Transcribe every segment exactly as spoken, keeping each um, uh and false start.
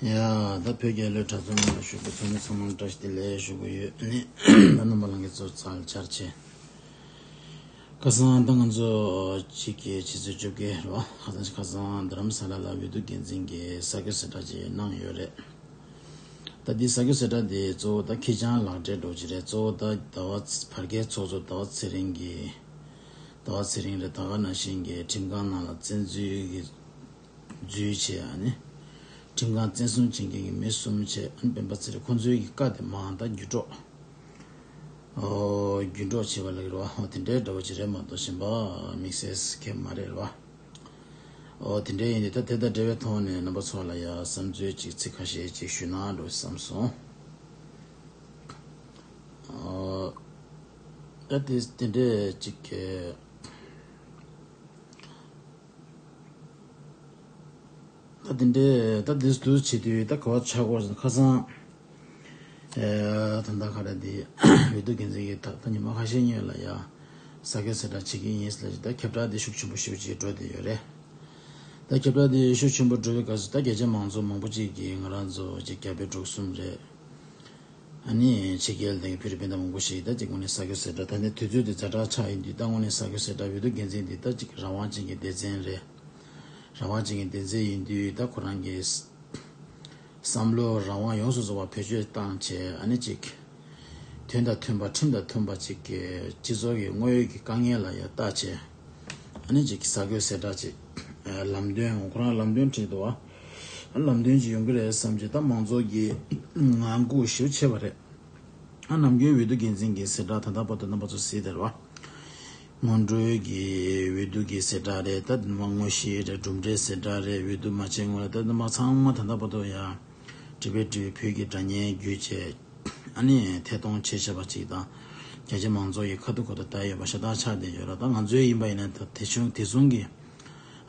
ཡ། ད་བོད་རྒྱལ་ལོའི་གྲྭ་ཚང་ནང་ལ་བཞུགས་པའི་ཚོགས་མི་ཚང་མ་བཀྲ་ཤིས་བདེ་ལེགས་ཞུ་གི་ཡོད། ནི་ད་རྣམ་པ་ལྷན་རྒྱས་ཚོ་ཚར་ཆར་ཆེ། ཁ་སང་ད་ང་ཚོ་གཅིག་གི་ཕྱི་ཚེས་བཅོ་བརྒྱད་རེད་བ། ཁ་སང་ཁ་སང་རྡ་རམ་ས་ལ་ལ་འོས་བསྡུ་འགན་འཛིན་གྱི་ས་ཁུལ་གསལ་བསྒྲགས་ཅིག་གནང་ཡོད་རེད། ད་འདི་ས་ཁུལ་གསལ་བསྒྲགས་འདི་གཙོ་བོ་ད་ཁེར་རྐྱང་ལག་འབྲེལ་འགྲོ་གི་རེད། གཙོ་བོ་ད་ཟླ་བ་བར་བརྒལ་ཚོགས་གཙོ་ཟླ་བ་ཚེ་རིང་གི་ཟླ་བ་ཚེ་རིང་རེད། ད་ག་ནང་བཞིན་གྱི་ཁྲིམས་ཁང་ནང་ལ་བཙན་འཛུལ་གྱི་འཛུལ་བྱས། ཨ་ནི་ཁྲིམས་ཁང་བཙན་བཟུང་བྱེད་མཁན་གྱི་མི་གསུམ་བྱས། ཨ་ནི་སྤེན་པ་ཚེ་རིང་ཁོང་ཚོའི་གི་བཀའ་དེ་མ་འོངས་ད་བརྒྱུད་སྒྲོག་ཨོ་བརྒྱུད་སྒྲོག་བྱས་པ་ལ་གི་རོ། ཨོ་དེ་འདྲའི་འདྲ་བོ་ཅིག་རེད་མ་གཏོགས་གཞན་པ་དམིགས་བསལ་གང་ཡང་མ་རེད་རོ། ཨོ་དེ་འདྲའི་ཡིན་དུས་ད་དེ་དང་འབྲེལ་བའི་ཐོག་ནས་རྣམ་པ་ཚོ་ལ་ཡ་བསམ་ཚུལ་ཅིག་ཚིག་ཁ་ཤས་ཅིག་ཞུས་ན་འགྲོ་བསམ་སོང་། ཨོ་ད་དེ་དེ་འདྲའི་ཅིག་གི་ད་དེ་འདྲའི་ད་དེ་འདུག་བྱེད་དུས་ད་ག་བ་ཆགས་སྐོར་ཁ་སང་ཨེ་ད་ལྟ་ག་རེ་འདི་འོས་བསྡུ་འགན་འཛིན་གྱི་ད་ད་ཉི་མ་ཁ་ཤས་སྔོན་ལ་ཡ་ས་ཁུལ་གསལ་བསྒྲགས་བྱེད་ཀྱི་ཡིན་ཟེར་ལ་ད་ཁྱབ་བསྒྲགས་འདི་ཤུགས་ཆེན་པོ་ཞེ་པོ་ཅིག་འགྲོ་བསྡད་ཡོད་རེད། ད་ཁྱབ་བསྒྲགས་འདི་ཤུགས་ཆེན་པོ་འགྲོ་བའི་སྐབས་སུ་ད་རྒྱ་ཆེ་མང་ཚོགས་མང་པོ་ཅིག་གིས་ང་རང་ཚོ་ཅིག་རྒྱ་བལ་འབྲུག་གསུམ་རེད། ཨ་ནི་ཕྱི་རྒྱལ་དང་ཕི་ལི་པིན་དང་མང་པོ་ཞིག་ད་ཅིག་དངོས་གནས་ས་ཁུལ་གསལ་བསྒྲགས་ད་ནི་དུས་ཚོད་དེ་ཛ་དྲག་ཆགས་ཡིན་དུས་ད་དངོས་གནས་ས་ཁུལ་གསལ་བསྒྲགས་འོས་བསྡུ་འགན་འཛིན་འདི་ད་ཅིག་རང་དབང་ཅན་གྱི་སྡེ་ཚན་རེད། རང་དབང་ཅན་གྱི་སྡེ་ཚན་ཡིན་དུས་ད་ཁོ་རང་གི་བསམ་བློ་རང་དབང་ཡོངས་སུ་རྫོགས་པ་བེད་སྤྱོད་བཏང་བྱས། ཨ་ནི་ཅིག་དོན་དང་མཐུན་པ་ཁྲིམས་དང་མཐུན་པ་ཅིག་གི་སྤྱི་ཚོགས་ཀྱི་དངོས་ཡོད་ཀྱི་དཀའ་ངལ་ལ་ཡང་བལྟ་བྱས། ཨ་ནི་ཅིག་ས་ཁུལ་གསལ་བསྒྲགས་ཅིག་ལམ་སྟོན་ཁོ་རང་ལམ་སྟོན་བྲིས་འདུག་བ། ལམ་སྟོན་ཅིག་ཡོང་གི་རེད་བསམ་གྱི་ད་མང་ཚོགས་ཀྱི་ངང་སྒུག་ཞེ་པོ་བྱས་པ་རེད། ཨ་ནམ་རྒྱུན་འོས་བསྡུ་འགན་འཛིན་གྱི་གསལ་བསྒྲགས་ད་ལྟ་བར་དུ་རྣམ་པ་ཚོ་གཟིགས་དེ་རེད་བ། སྔོན་འགྲོའི་གི་འོས་བསྡུ་གི་གསལ་བསྒྲགས་རེད། ད་དེ་ནས་མ་དངོས་གཞི་རེད། གྲུབ་འབྲས་གསལ་བསྒྲགས་རེད། འོས་བསྡུ་མ་བྱས་སྔོན་ལ་ད་དེ་ནས་མ་ཚང་མ་ད་ལྟ་བར་དུ་ཡང་བྲིས་པའི་བྲིས་པའི་བོད་ཀྱི་སྒྲ་སྙན་བརྒྱུད་བྱས། ཨ་ནི་ཐད་གཏོང་བྱེད་བྱས་པ་ཅིག་དང་རྒྱ་ཆེ་མང་ཚོགས་ཀྱི་ཁ་ཐུག་ཁ་ཐུག་ལྟ་ཡོད་པ་ཤ་སྟག་ཆགས་བསྡད་ཡོད་ར། ད་ང་ཚོའི་ཡིན་པ་ཡིན་ན་ད་དེ་བྱུང་དེ་བཟུང་གི་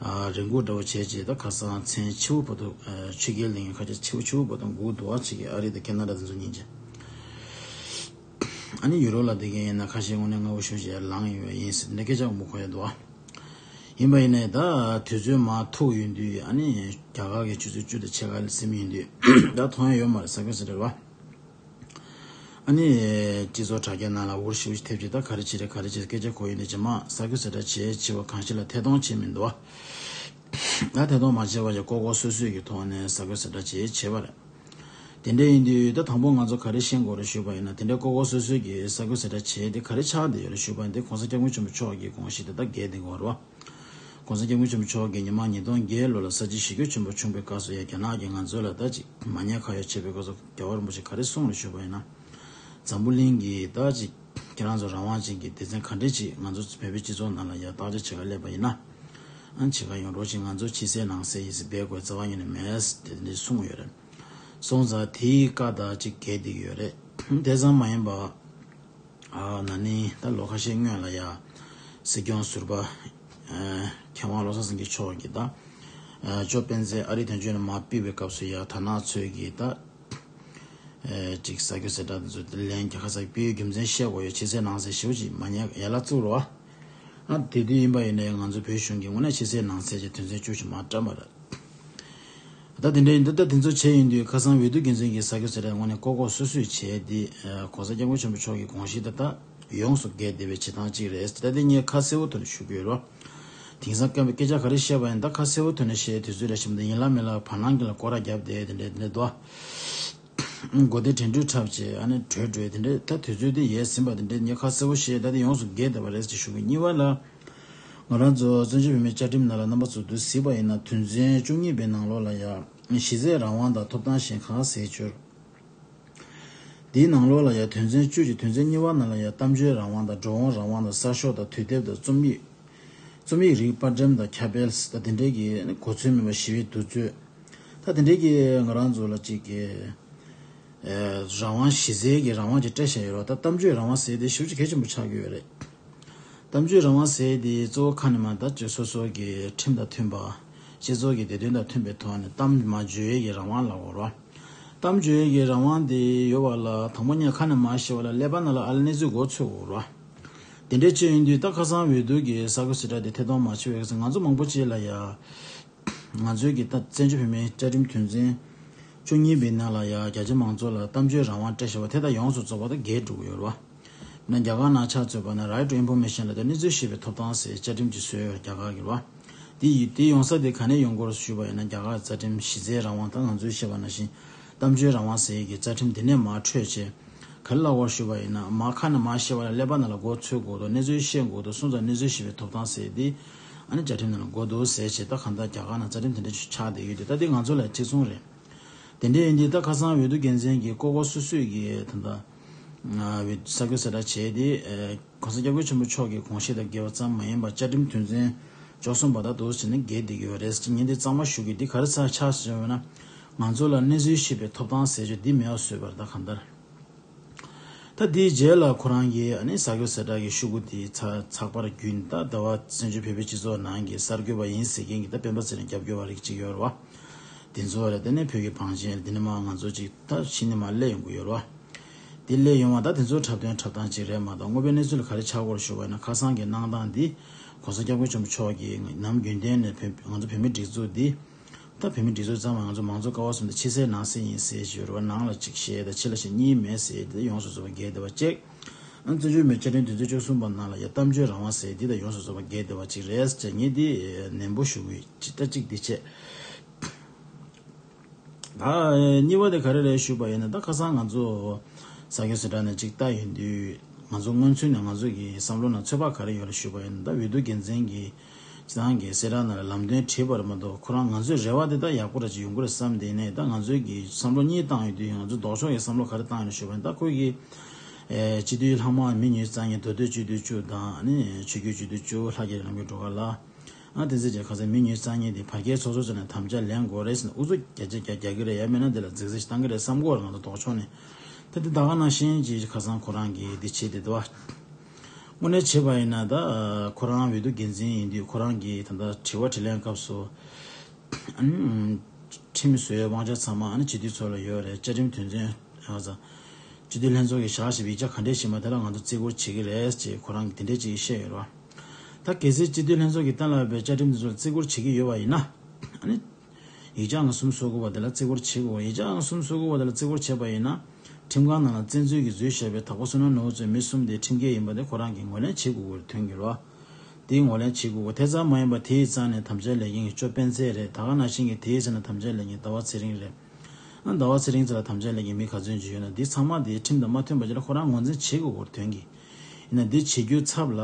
ཨ་རེ་སྒུག་འདྲ་བོ་བྱས་རྗེས་ད་ཁ་སང་མཚན་ཕྱི་པོ་བར་དུ་ཨ་ཕྱི་རྒྱལ་གླིང་གི་ཁ་ཆེ་ཕྱི་པོ་ཕྱི་པོ་བར་དུ་སྒུག་འདུག་བ། ཕྱི་རྒྱལ་ཨ་རི་དང་ཁེ་ན་ཌ་དེ་ཚོ་ཉིན་བྱས། ཨ་ནི་ཡུ་རོབ་ལ་བསྡད་མཁན་ཡིན་ན་ཁ་ཤས་དངོས་གནས་སྔ་པོ་ཞེ་པོ་ཅིག་ལངས་ཡོད་ཡིན་ཟེར་འདི་སྐད་ཆ་མང་པོ་གོ་ཡ་འདུག་བ། ཡིན་པ་ཡིན་ནའི་ད་དུས་ཚོད་མར་ཐུག་ཡོང་དུས་ཨ་ནི་རྒྱ་གར་གྱི་ཆུ་ཚོད་བཅུ་དང་ཕྱེད་ཀ་ལ་ཟིན་ཡོང་དུས་ད་མཐོང་ཡ་ཡོད་མ་རེད། ས་ཁུལ་གསལ་བསྒྲགས་རེད་བ། ཨ་ནི་སྤྱི་ཚོགས་དྲ་རྒྱ་ནང་ལ་འུར་ཞེ་པོ་ཅིག་ཐེབས་ཀྱི་ད་ག་རེ་བྱེད་རེད་ག་རེ་བྱེད་སྐད་ཆ་གོ་ཡོང་དུས་རྗེས་མ་ས་ཁུལ་གསལ་བསྒྲགས་བྱེད་བྱེད་པ་གང་ཞིག་ལ་ཐད་གཏོང་བྱས་མི་འདུག་བ། ད་ཐད་གཏོང་མ་བྱས་པ་ཡང་ལྐོག་ལྐོག་སོད་སོད་ཀྱི་ཐོག་ནས་ས་ཁུལ་གསལ་བསྒྲགས་བྱེད་བྱས་པ་རེད། དེ་འདྲ་ཡིན་དུས་ད་དང་པོ་ང་ཚོ་ག་རེ་ཤེས་དགོས་རེད་ཞུས་པ་ཡིན་ན། དེ་འདྲའི་ལྐོག་ལྐོག་སོད་སོད་ཀྱི་ས་ཁུལ་གསལ་བསྒྲགས་བྱས་དེ་ག་རེ་ཆགས་བསྡད་ཡོད་རེད་ཞུས་པ་ཡིན་ན། དེ་༸གོང་ས་༸སྐྱབས་མགོན་ཆེན་པོ་མཆོག་གི་དགོངས་གཞི་དེ་ད་འགལ་བསྡད་ཀྱི་ཡོད་རེད་བ།༸གོང་ས་༸སྐྱབས་མགོན་ཆེན་པོ་མཆོག་གིས་ཉི་མ་ཉིས་སྟོང་བརྒྱད་ལོ་ལ་ས་བྱི་ཞི་རྒོལ་ཆེན་པོ་བྱུང་བའི་སྐབས་སུ་ཡང་རྒྱ་ནག་གིས་ང་ཚོ་ལ་ད་ཅིག་མ་ཉེས་ཁ་གཡོགས་བྱས་པའི་སྐབས་སུ་རྒྱལ་བ་རིན་པོ་ཆེས་ག་རེ་གསུངས་རེད་ཞུས་པ་ཡིན་ན། འཛམ་བུ་གླིང་གི་ད་ཅིག་ཁྱེད་རང་ཚོ་རང་དབང་ཅན་གྱི་སྡེ་ཚན་ག་འདྲས་ཅིག་ང་ཚོ་བོད་པའི་སྤྱི་ཚོགས་ནང་ལ་ཡང་བརྟག་དཔྱད་བྱེད་ག་སླེབས་པ་ཡིན་ན། ཨ་ནི་བྱེད་ག་ཡོང་རོགས་བྱེད། ང་ཚོ་ཕྱི་གསལ་ནང་གསལ་ཡིན་ཟེར་འབད་དགོས་རྩ་བ་ཉིད་ནས་མེད་ཟེར་དེ་འདྲས་གསུངས་ཡོད་རེད། སོང་ཙང་དེའི་བཀའ་ལྟར་ཅིག་འགལ་བསྡད་ཀྱི་ཡོད་རེད། དེ་ཙམ་མ་ཡིན་པ། ཨ་ན་ནིང་ད་ལོ་ཁ་ཤས་སྔོན་ལ་ཡ་སྲིད་སྐྱོང་ཟུར་པ་ཨ་མཁས་དབང་བློ་བཟང་སེང་གེ་མཆོག་གིས་ད་ཨ་ཅོ་སྤེན་ཚེ་ཨ་རིའི་དོན་གཅོད་ནས་མར་ཕུད་པའི་སྐབས་སུ་ཡ་དར་ནག་ཚོས་ཀྱིས་ད་ཨ་ཅིག་ས་ཁུལ་གསལ་བསྒྲགས་འདི་ཚོ་ལན་རྒྱལ་ཁ་ས་ཕུད་རྒྱུ་མཚན་བཤད་དགོས་ཡོད། ཕྱི་གསལ་ནང་གསལ་ཞེ་པོ་ཅིག་མ་ཉན་ཡ་ལ་བཙུགས་རོགས་ཨ། དེ་དུས་ཡིན་པ་ཡིན་ནའི་ང་ཚོ་བོད་གཞུང་གིས་དངོས་གནས་ཕྱི་གསལ་ནང་གསལ་གྱི་དོན་ཚན་བཅུ་བཞི་མར་བཀྲམ་པ་རེད། ད་དེ་འདྲའི་འདི་ལྟ་དེ་ཚོ་བྱས་ཡིན་དུས་ཁ་སང་འོས་བསྡུ་འགན་འཛིན་གྱི་ས་ཁུལ་གསལ་བསྒྲགས་དངོས་གནས་ལྐོག་ལྐོག་སོད་སོད་བྱས་ཏེ་༸གོང་ས་༸སྐྱབས་མགོན་ཆེན་པོ་མཆོག་གི་དགོངས་གཞི་དེ་དག་ཡོངས་སུ་འགལ་བསྡད་པའི་བྱེད་སྟངས་གཅིག་རེད། ད་དེ་ངས་ཁ་གསལ་པོ་ཐོག་ནས་ཞུ་གི་ཡོད་རོ། དེང་སང་སྐད་སྐད་ཆ་ག་རེ་བཤད་པ་ཡིན་ད་ཁ་གསལ་པོ་ཐོག་ནས་བཤད་དུས་ཚོད་རེ་ཞིག་མི་འདུག་ཡིན་ལ་མིན་ལ་བར་སྣང་གི་ལ་སྐོར་ར་བརྒྱབ་བསྡད་དེ་འདྲས་དེ་འདྲས་འདུག་ཨ། མགོ་བདེ་དྲན་འཕྲུལ་འཁྲབ་བྱས་ཨ་ནི་བྲོས་བྲོས་དེ་འདྲས་ད་དུས་ཚོད་དེ་ཡལ་ཟིན་པ་དེ་འདྲས་ངས་ཁ་གསལ་པོ་བཤད་ད་དེ་ཡོངས་སུ་འགལ་བསྡད་པ་རེད་ཅེས་ཞུ་གི། གཉིས་པ་ལ། ང་རང་ཚོ་བཙན་བྱོལ་བོད་མིའི་བཅའ་ཁྲིམས་ནང་ལ་རྣམ་པ་ཚོ་འདུག་གཟིགས་པ་ཡིན་ན་དོན་ཚན་བཅུ་གཉིས་པའི་ནང་ལོགས་ལ་ཡ་གཞི་རྩའི་རང་དབང་དང་ཐོབ་ཐང་གཞན་ཁག་ཟེར་ཅིག་ཡོད། འདིའི་ནང་ལོགས་ལ་ཡ་དོན་ཚན་བཅུ་གཅིག་དོན་ཚན་གཉིས་པ་ནང་ལ་ཡ་གཏམ་བརྗོད་རང་དབང་དང་འགྲོ་འོང་རང་དབང་དང་གསར་ཤོག་དང་དུས་དེབ་དང་རྩོམ་ཡིག་རྩོམ་ཡིག་རིགས་པར་འགྲེམས་དང་ཁྱབ་སྤེལ་ད་དེ་འདྲའི་གི་གོ་མཚོན་མེད་པ་ཞི་བའི་འདུ་ཚོགས་ད་དེ་འདྲའི་གི་ང་རང་ཚོ་ལ་གཅིག་གི་རང་དབང་གཞི་རྩའི་གི་རང་དབང་ཅིག་སྤྲད་བཞག་ཡོད་རེད་བ། ད་གཏམ་བརྗོད་རང་དབང་ཟེར་དེ་ཞེ་པོ་ཅིག་གལ་ཆེན་པོ་ཆགས་ཀྱི་ཡོད་རེད། གཏམ་བརྗོད་རང་དབང་ཟེར་དེ་གཙོ་བོ་ཁ་ནས་མར་ད་ཅིག་སོ་སོ་གི་ཁྲིམས་དང་མཐུན་པ། སྤྱི་ཚོགས་ཀྱི་བདེ་དོན་དང་མཐུན་པའི་ཐོག་ནས་གཏམ་མར་བརྗོད་ཡས་ཀྱི་རང་དབང་ལབ་དགོས་རེད་བ། གཏམ་བརྗོད་ཡས་ཀྱི་རང་དབང་དེ་ཡོད་པ་ལ་དང་པོ་ཉིད་ཁ་ནས་མར་བཤད་པ་ལ་ཀླད་པ་ནང་ལ་ཨ་ལས་གནས་ཚུལ་མགོ་ཚོས་དགོས་རེད་བ། དེ་འདྲས་བྱས་ཡིན་དུས་ད་ཁ་སང་འོས་བསྡུ་གི་ས་ཁུལ་གསལ་བསྒྲགས་དེ་ཐད་གཏོང་མ་བྱས་པའི་སྐབས་སུ་ང་ཚོ་མང་པོ་ཅིག་ལ་ཡ། ང་ཚོའི་གི་ད་བཙན་བྱོལ་བོད་མིའི་བཅའ་ཁྲིམས་དོན་ཚན་ བཅུ་གཉིས་པའི་ནང་ལ་ཡང་རྒྱ་ཆེ་མང་ཚོགས་ལ་གཏམ་བརྗོད་རང་དབང་སྤྲད་བཞག་པ་དེ་དག་ཡོངས་སུ་རྫོགས་པ་དང་འགལ་འགྲོ་གི་ཡོད་རེད་བ། ན་རྒྱ་གར་ནང་ཆ་མཚོན་པ་ན་Right to Information ལ་དེ་གནས་ཚུལ་ཤེས་པའི་ཐོབ་ཐང་ཟེར་བཅའ་ཁྲིམས་ཅིག་བཟོས་ཡོད་རྒྱ་གར་གི་རེད་བ། དེ་ཡི་དེ་ཡོང་ས་དེ་ག་ནས་ཡོང་དགོས་རེད་ཞུས་པ་ཡིན་ན། རྒྱ་གར་རྩ་ཁྲིམས་གཞི་རྩའི་རང་དབང་དང་ང་ཚོས་བཤད་པ་ནང་བཞིན་གཏམ་བརྗོད་རང་དབང་ཟེར་ཡས་ཀྱི་རྩ་ཁྲིམས་དེ་ནས་མར་འཕྲོས་བྱས། ག་རེ་ལབ་དགོས་ཞུས་པ་ཡིན་ན། མར་ཁ་ནས་མར་བཤད་པ་ལ་ཀླད་པ་ནང་ལ་མགོ་ཚོད་དགོས་འདུག་གནས་ཚུལ་ཤེས་དགོས་འདུག་སོང་ཙང་གནས་ཚུལ་ཤེས་པའི་ཐོབ་ཐང་ཟེར་དེ་ཨ་ནི་བཅའ་ཁྲིམས་ནང་ལ་དགོས་འདུག་ཟེར་བྱས། ད་གང་ལྟར་རྒྱ་གར་ནང་རྩ་ཁྲིམས་དེ་འདྲ་ཆགས་བསྡད་ཡོད་དེ། ད་དེ་ང་ཚོ་ལ་གཅིག་མཚུངས་རེད། དེ་འདྲ་ཡིན་དུས་ད་ཁ་སང་འོས་བསྡུ་འགན་འཛིན་གྱི་ཀོ་ཀོ་སོ་སོས་ཀྱི་ད་ལྟ་ཨ་འོས་ས་ཁུལ་གསལ་བསྒྲགས་བྱས་ཏེ། ཨ་༸གོང་ས་༸སྐྱབས་མགོན་ཆེན་པོ་མཆོག་གི་དགོངས་གཞི་དང་འགལ་བ་ཙམ་མ་ཡིན་པར་བཅའ་ཁྲིམས་དོན་ཚན་བཅུ་གསུམ་པ་དང་འདུག་སེ་ནས་འགལ་བསྡད་ཀྱི་ཡོད་རེད། ངས་འདི་གཙང་མ་ཞུ་གི། འདི་ག་རེ་ཆགས་ཆགས་ཟེར་བ་ན། ང་ཚོ་ལ་གནས་ཚུལ་ཤེས་པའི་ཐོབ་ཐང་ཟེར་རྒྱུ་འདི་མེད་པ་བཟོས་པ་རེད། ད་གང་ལྟར། ད་དེའི་རྗེས་ལ་ཁོ་རང་གིས་ཨ་ནི་ས་ཁུལ་གསལ་བསྒྲགས་ཀྱི་ཤོག་གུ་དེ་ཚ་ཚགས་པར་བརྒྱུད། ད་ཟླ་བ་བཙན་བྱོལ་བོད་པའི་སྤྱི་ཚོགས་ནང་གི་གསར་འགོད་པ་ཡིན་ཟེར་མཁན་གྱི་ད་སྤེན་པ་ཚེ་རིང་རྒྱབ་སྐྱོར་བ་རིགས་གཅིག་ཡོད་རེད་བ། དེ་ཚོ་རེད། དེ་ནས་བོད་ཀྱི་བང་ཆེན་དེ་ནས་མར་ང་ཚོ་ཅིག་ད་ཕྱི་ནས་མར་སླེབས་ཡོང་གི་ཡོད་རེད་བ། དེ་སླེབས་ཡོང་བ་ད་དེ་ཚོ་འཁྲབ་སྟོན་འཁྲབ་སྟངས་ཅིག་རེད་མ་གཏོགས། དངོས་པོའི་གནས་ཚུལ་ལ་ག་རེ་ཆགས་ཀྱི་ཡོད་རེད་ཞུ་བ་ཡིན་ན། ཁ་སང་གི་གནང་སྟངས་འདི་༸གོང་ས་༸སྐྱབས་མགོན་ཆེན་པོ་མཆོག་གིས་ནམ་རྒྱུན་ལྡན་ནས་བོད་ང་ཚོ་བོད་མིའི་སྒྲིག་འཛུགས་འདི། ད་བོད་མིའི་སྒྲིག་འཛུགས་ཙམ་མ་ཡིན། ང་ཚོ་མང་གཙོ་ཀ་བ་གསུམ་དེ་ཕྱི་གསལ་ནང་གསལ་ཡིན་ཟེར་ཞུ་རེད་བ། ནང་ལ་གཅིག་བཤད་དང་ཕྱི་ལ་གཅིག་གཉིས་མེད་ཟེར་དེ་ཡོངས་སུ་རྫོགས་པ་འགལ་བསྡད་པ་གཅིག་ཨ་བཙན་བྱོལ་བོད་མིའི་བཅའ་ཁྲིམས་དོན་ཚན་བཅུ་གསུམ་པ་ནང་ལ་ཡ་གཏམ་བརྗོད་རང་དབང་ཟེར་འདི་དང་ཡོངས་སུ་རྫོགས་པ་འགལ་བསྡད་པ་གཅིག་རེད་ཟེར། ངས་འདི་ནན་པོ་ཞུ་གི་ཡོད། ད་གཅིག་འདི་བྱས། ད་གཉིས་པ་དེ་ག་རེ་རེད་ཞུས་པ་ཡིན་ན། ད་ཁ་སང་ང་ཚོ་ས་ཁུལ་གསལ་བསྒྲགས་ནས་གཅིག་ལྟ་ཡོང་དུས། ང་ཚོ་སྔོན་ཚུད་ནས་ང་ཚོ་གི་བསམ་བློ་ནང་ཚོད་དཔག་ག་རེ་ཡོད་རེད་ཞུས་པ་ཡིན་ན། ད་འོས་བསྡུ་འགན་འཛིན་གྱི་སྤྱི་བཏང་གི་གསལ་བསྒྲགས་ནང་ལ་ལམ་སྟོན་བྲིས་པ་རེད་མ་གཏོགས། ཁོ་རང་ང་ཚོའི་རེ་བ་དེ་ད་ཡག་པོ་འདྲ་ཅིག་ཡོང་གི་རེད་བསམ། དེ་ནས་ད་ང་ཚོའི་གི་བསམ་བློ་གཉིས་བཏང་ཡོང་དུས། ང་ཚོ་ལྡོག་ཕྱོགས་ཀྱི་བསམ་བློ་ག་རེ་བཏང་ཡོད་རེད་ཞུས་པ་ཡིན་ན། ད་ཁོས་གི་ཨེ་སྤྱི་འཐུས་ལྷག་མ་མི་ཉི་ཤུ་རྩ་གཉིས། མདོ་སྟོད་སྤྱི་འཐུས་བཅུ་དང་། ཨ་ནི་ཆོས་བརྒྱུད་སྤྱི་འཐུས་བཅུ། ལྷ་རྒྱལ་རིན་པོ་ཆེ་སྒྲོལ་དཀར་ལགས། ཨ་དེ་ཚོ་བྱས་ཁ་སང་མི་ཉི་ཤུ་རྩ་གཉིས་དེ་བར་བརྒལ་ཚོགས་གཙོ་ཚོ་ནས་དམ་བཅའ་ལེན་དགོས་རེད་ཟེར་ནས་ཨུ་ཚུགས་རྒྱ་ཆེ་རྒྱ་རྒྱག་གི་རེད། ཡང་མིན་ན་དེ་ལ་རྫིག་རྫིག་བཏང་གི་རེད་བསམ་གྱི་ཡོད་རེད། ང་ཚོ་ལྡོག་ཕྱོགས་ནས། ད་དེ་ད་ག་ནང་བཞིན་གྱི་ཁ་སང་ཁོ་རང་གིས་འདི་བྱེད་བསྡད་འདུག་བ། དངོས་གནས་བྱས་པ་ཡིན་ན་ད་ཁོ་རང་འོས་བསྡུ་འགན་འཛིན་ཡིན་དུས། ཁོ་རང་གིས་ད་ལྟ་དྲི་བ་དྲིས་ལན་སྐབས་སུ། ཨ་ནི་ཁྲིམས་བཟོ་ཡའི་དབང་ཆ་ཚང་མ་ཨ་ནི་སྤྱི་འཐུས་ཚོ་ལ་ཡོད་རེད། བཅའ་ཁྲིམས་དོན་ཚན་ཨ་ཙང་སྤྱི་འཐུས་ལྷན་ཚོགས་ཀྱིས་བཞག་བཞག་པའི་ཡིག་ཆ་ག་འདྲས་ཤིག་མ་དེ་ལ་ང་ཚོ་བརྩི་བཀུར་བྱེད་ཀྱི་རེད་ཅེས་ཁོ་རང་གིས་དེ་འདྲས་ཅིག་བཤད་ཡོད་རེད་བ། ད་གལ་སྲིད་སྤྱི་འཐུས་ལྷན་ཚོགས་ཀྱིས་གཏན་ལ་ཕབ་པའི་བཅའ་ཁྲིམས་དེ་ཚོར་བརྩི་བཀུར་བྱེད་ཀྱི་ཡོད་པ་ཡིན་ན། ཨ་ནི། ཡིག་ཆ་ལྔ་གསུམ་སོ་དགུ་པ་དེ་ལ་བརྩི་བཀུར་བྱེད་དགོས། ཡིག་ཆ་ལྔ་གསུམ་སོ་དགུ་པ་དེ་ལ་བརྩི་བཀུར་བྱས་པ་ཡིན་ན། ཁྲིམས་ཁང་ནང་ལ་བཙན་འཛུལ་གྱིས་འཛུལ་བཞག་པའི་དྭགས་པོ་བསོད་ནམས་ནོར་བུ་ཚོའི་མི་གསུམ་དེ་ཁྲིམས་འགལ་ཡིན་པ་དེ་ཁོ་རང་གིས་ངོས་ལེན་བྱེད་དགོས་ཀྱི་དོན་གྱི་རེད་བ། དེ་ངོས་ལེན་བྱེད་དགོས་ཀྱི། དེ་ཙམ་མ་ཡིན་པར་དེའི་རྩ་ནས་དམ་བཅའ་ལེན་མཁན་གྱི་ཅོ་སྤེན་ཚེ་རེད། ད་ག་ནང་བཞིན་གྱི་དེའི་རྩ་ནས་དམ་བཅའ་ལེན་མཁན་ཟླ་བ་ཚེ་རིང་རེད། ཨ་ཟླ་བ་ཚེ་རིང་རྩ་ལ་དམ་བཅའ་ལེན་མཁན་མི་ག་ཚོད་ཅིག་ཡོད་ན། འདི་ཚང་མ་དེ་ཁྲིམས་དང་མ་མཐུན་པ་ཅིག་ལ་ཁོ་རང་ངོས་འཛིན་བྱེད་དགོས་ཀྱི་དོན་གྱི། ཡིན་ན་འདི་བྱེད་རྒྱུའི་ཚབ་ལ།